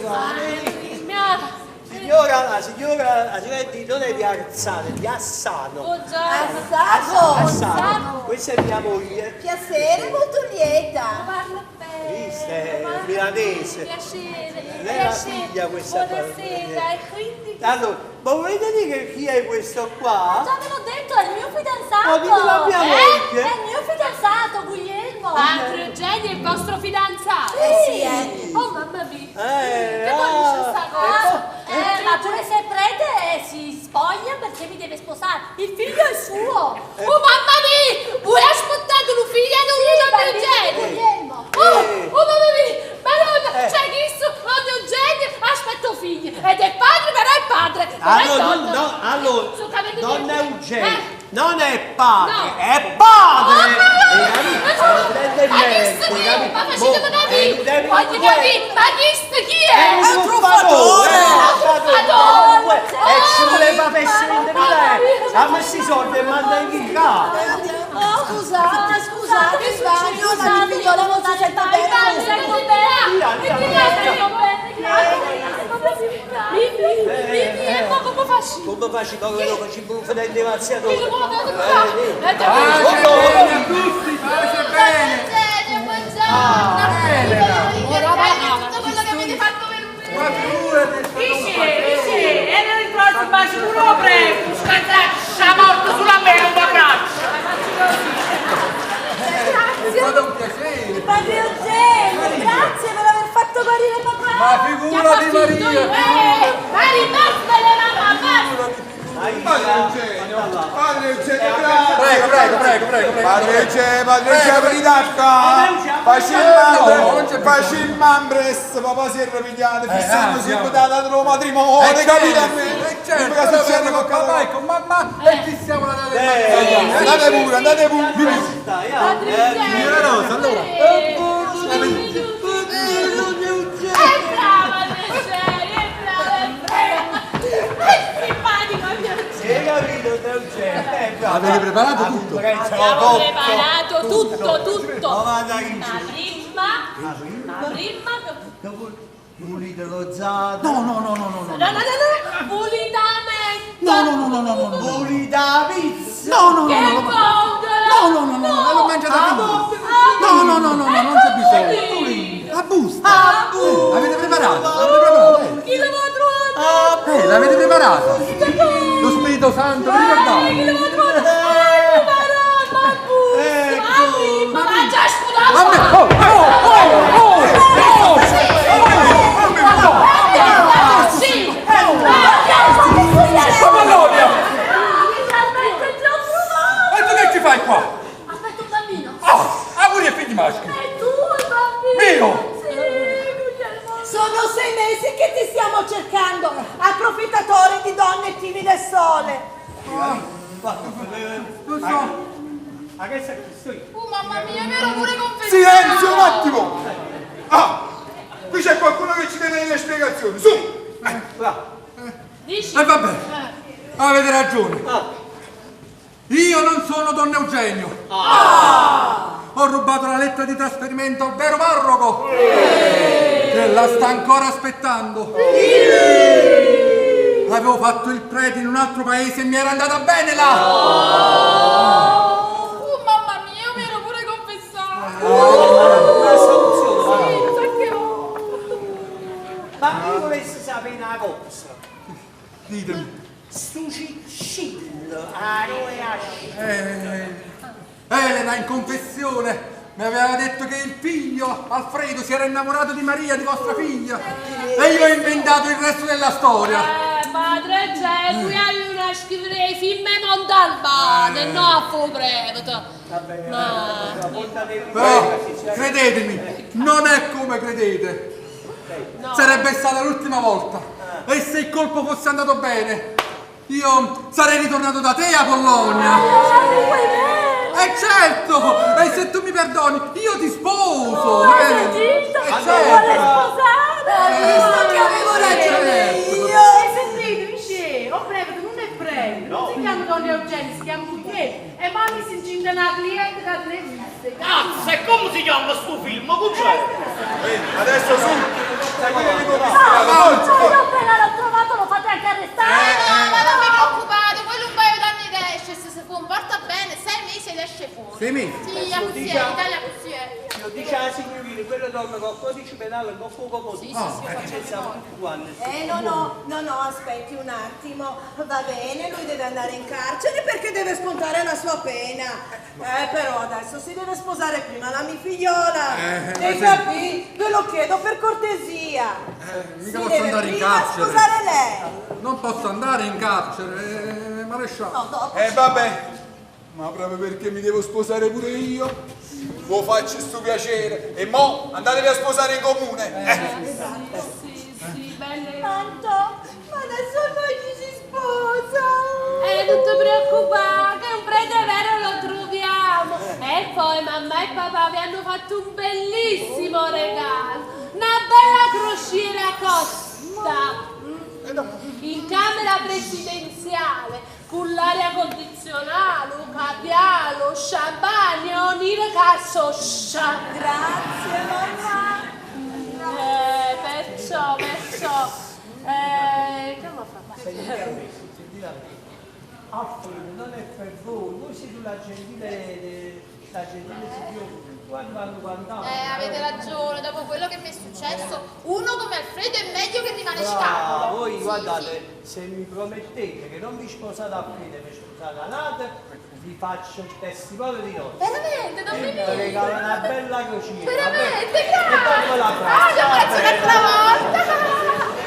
Signora, la signora, la signora di, non è di Arzano, è di Assano. Buongiorno. Assago. Assano. Questa è mia moglie. Piacere, molto lieta. Parla bene. Vista, è milanese. Piacere. Lei è la piacere. figlia questa qua. Buonasera, e quindi... Allora, ma volete dire chi è questo qua? Già ve l'ho detto, è il mio fidanzato. Ma ditelo a mia Eh? moglie. È il mio fidanzato, Guglielmo. Padre Eugenio è il vostro fidanzato? Sì, eh. Oh mamma mia. Eh, Che poi dice sta cosa? Ma pure se è prete si spoglia perché mi deve sposare. Il figlio è suo. Oh mamma mia! Voi aspettate un figlio di Sì, un bambino di Eugenio! Guglielmo. Oh, Eh. oh mamma mia! Madonna! Eh. Cioè questo ogni Eugenio aspetta un figlio! Ed è padre, però è padre! Però è Allora, donna. no, allora, Sono capito non è niente. Eugenio, Eh. non è padre, No. è padre! Oh, Hai capito? ma- Prende Ma niente, chi capito? Ma facete Boh, capire! devi- Voglio capire! Ma chi chi È è? un truffatore! Un truffatore! E ci voleva per Mamma 20.000 euro! mia. Ha messo i soldi e manda in qua! Scusate, scusate, sbaglio, ma il figliolo non si sente bene. Come facci come lo facci un fratello mazziatore? Pace bene a tutti, pace bene. Buongiorno. Prego, prego, prego. Padre c'è, padre c'è, Prego, verità qua. No, non c'è Facimmo ambress, papà si è ripigliato, fissando ah, sempre data del matrimonio, Eh, capito a certo, me? eh, certo, Che allora succede vengo con con papà e con mamma e fissiamo la data del matrimonio. Andate pure, andate pure. Signora Rosa, allora. È brava, Eugenio, è brava, è brava. È simpatico, mio Hai capito, Eugenio? Bravo. Avete preparato tutto? Abbiamo preparato tutto, tutto. Ma vada in Ma prima, ma prima Dopo pulite lo zaino. No, no, no, no, no, no. No, no, no, no, pulitamente. No, no, no, no, no, no, no. Pulita la pizza. No, no, Che no, no, no. vongola! No, no, no, no, no, l'ho mangiata prima. No, no, no, no, no, non c'è bisogno. La busta. L'avete preparata? L'avete preparata? Chi l'aveva trovato? L'avete preparata? Lo Spirito Santo, vi Chi ricordate? l'aveva trovato? Ma busta! Ma prima, ma già scudato! A me, oh, oh, oh, oh, oh! Sì! Apollonia! Finalmente ti ho trovato! E tu che ci fai qua? Aspetta un bambino! Oh, auguri e figli maschi! È tuo il bambino! Mio! Sì, Guglielmo! Sono 6 mesi che ti stiamo cercando, approfittatore di donne timide e sole. Lo so. Ma che sei questo io? Mamma mia, mi ero pure confessato. Silenzio un attimo! Ah, qui c'è qualcuno che ci deve delle spiegazioni, su! Dici? E vabbè, avete ragione. Io non sono Don Eugenio. Ho rubato la lettera di trasferimento al vero parroco. Che la sta ancora aspettando. Avevo fatto il prete in un altro paese e mi era andata bene là. Mamma mia, io mi ero pure confessato. Una soluzione. Sì, sa che ho. Ma io volessi sapere una cosa. Ditemi. Stu Ciccillo, a noi a Elena in confessione mi aveva detto che il figlio Alfredo si era innamorato di Maria, di vostra figlia. E io ho inventato il resto della storia. Padre, c'è, lui aveva scrivere i film Montalbano e no a fu prevete. Ma... Però, credetemi, non è come credete. Sarebbe stata l'ultima volta. E se il colpo fosse andato bene, io sarei ritornato da te a Bologna. E certo! E se tu mi perdoni, io ti sposo! Oh, hai sentito? Eh, Mi certo. vuole sposare! Hai visto che avevo ragione io? E sentite, Michele, o prevete non è prevete, non si chiama Don Eugenio, si chiama Guglielmo. E mamma si incinta una cliente che ne esiste. Cazzo, e come si chiama sto film? Che c'è? Adesso su! Seguite No, forza, ma io appena l'ho trovato lo fate anche arrestare! No, ma non vi preoccupate, quello un paio d'anni che esce, se si comporta bene, 6 mesi ed esce fuori. 6 mesi? Sì, è così, è, in Italia così è. Lo dice la signorina, quello dorme col codice penale, col fuoco così. Sì, sì, sì, Ci siamo tutti quanti. No, no, no, no, aspetti un attimo. Va bene, lui deve andare in carcere perché deve scontare la sua pena. Però adesso si deve sposare prima la mia figliola. E sì. capì? Ve lo chiedo per cortesia. Mica Si posso deve andare in prima carcere. sposare lei. Non posso andare in carcere, maresciallo. No, dopo. Vabbè, ma proprio perché mi devo sposare pure io, vo faccio sto piacere. E mo andatevi a sposare in comune. Sì, sì, belle. Tanto, ma adesso noi chi si sposa? Non ti preoccupare, che un prete vero lo troviamo. E poi mamma e papà vi hanno fatto un bellissimo regalo. Una bella crociera costa. In camera presidenziale, con l'aria condizionata, caviale, champagne, ogni cazzo. Grazie mamma. Perciò, che mi fa? Sentite a me, sentite a me. Alfredo non è per voi, voi siete la gentile, la gentile signora. Quando vanno cantando. Avete ragione, dopo quello che mi è successo, uno come Alfredo è meglio che rimane Brava, scapolo. voi Sì, guardate, se mi promettete che non vi sposate a Alfredo e vi sposate a Nate, vi faccio il testimone di nozze. Veramente, non mi Vi regalo una bella crociera. Veramente, E dopo la grazie. Ah, ti abbraccio un'altra volta.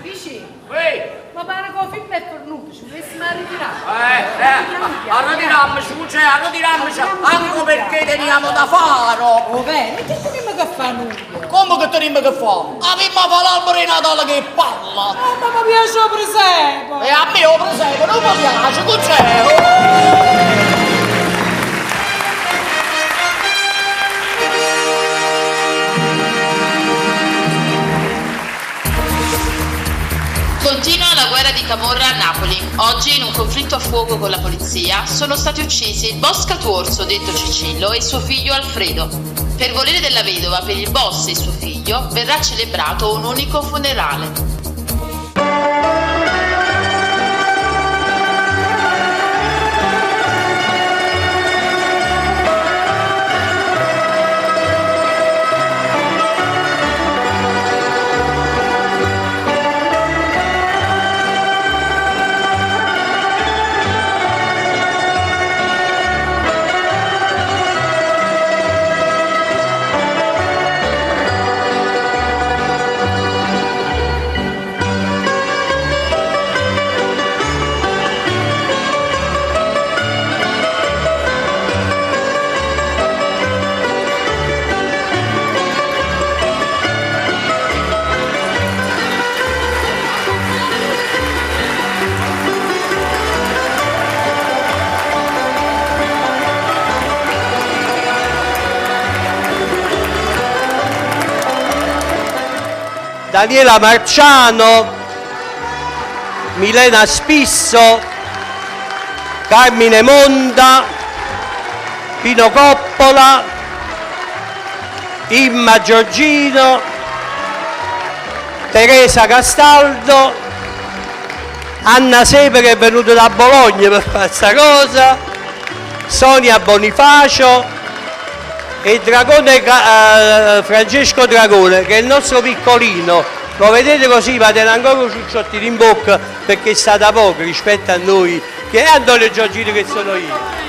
Dici, Ehi, ma pare che il film è fornuto, ci dovessimo arritirà. Eh, eh, arretirammoci, Cuncè, arretirammoci, anche perché teniamo da fare. Oh, beh, ma che teniamo che fare noi? Come che teniamo che fare? Abbiamo fatto l'albero di Natale che parla. Oh, ma mi piace il presepe. E a me il presepe non mi piace, Cuncè. Continua la guerra di Camorra a Napoli. Oggi, in un conflitto a fuoco con la polizia, sono stati uccisi il boss Catuorso, detto Cicillo, e suo figlio Alfredo. Per volere della vedova, per il boss e suo figlio, verrà celebrato un unico funerale. Daniela Marciano, Milena Spisso, Carmine Monda, Pino Coppola, Imma Giorgino, Teresa Castaldo, Anna Sepe che è venuta da Bologna per fare sta cosa, Sonia Bonifacio e Dragone, eh, Francesco Dragone che è il nostro piccolino, lo vedete così ma tiene ancora un ciucciottino in bocca perché sta da poco rispetto a noi, che è Antonio Giorgino che sono io.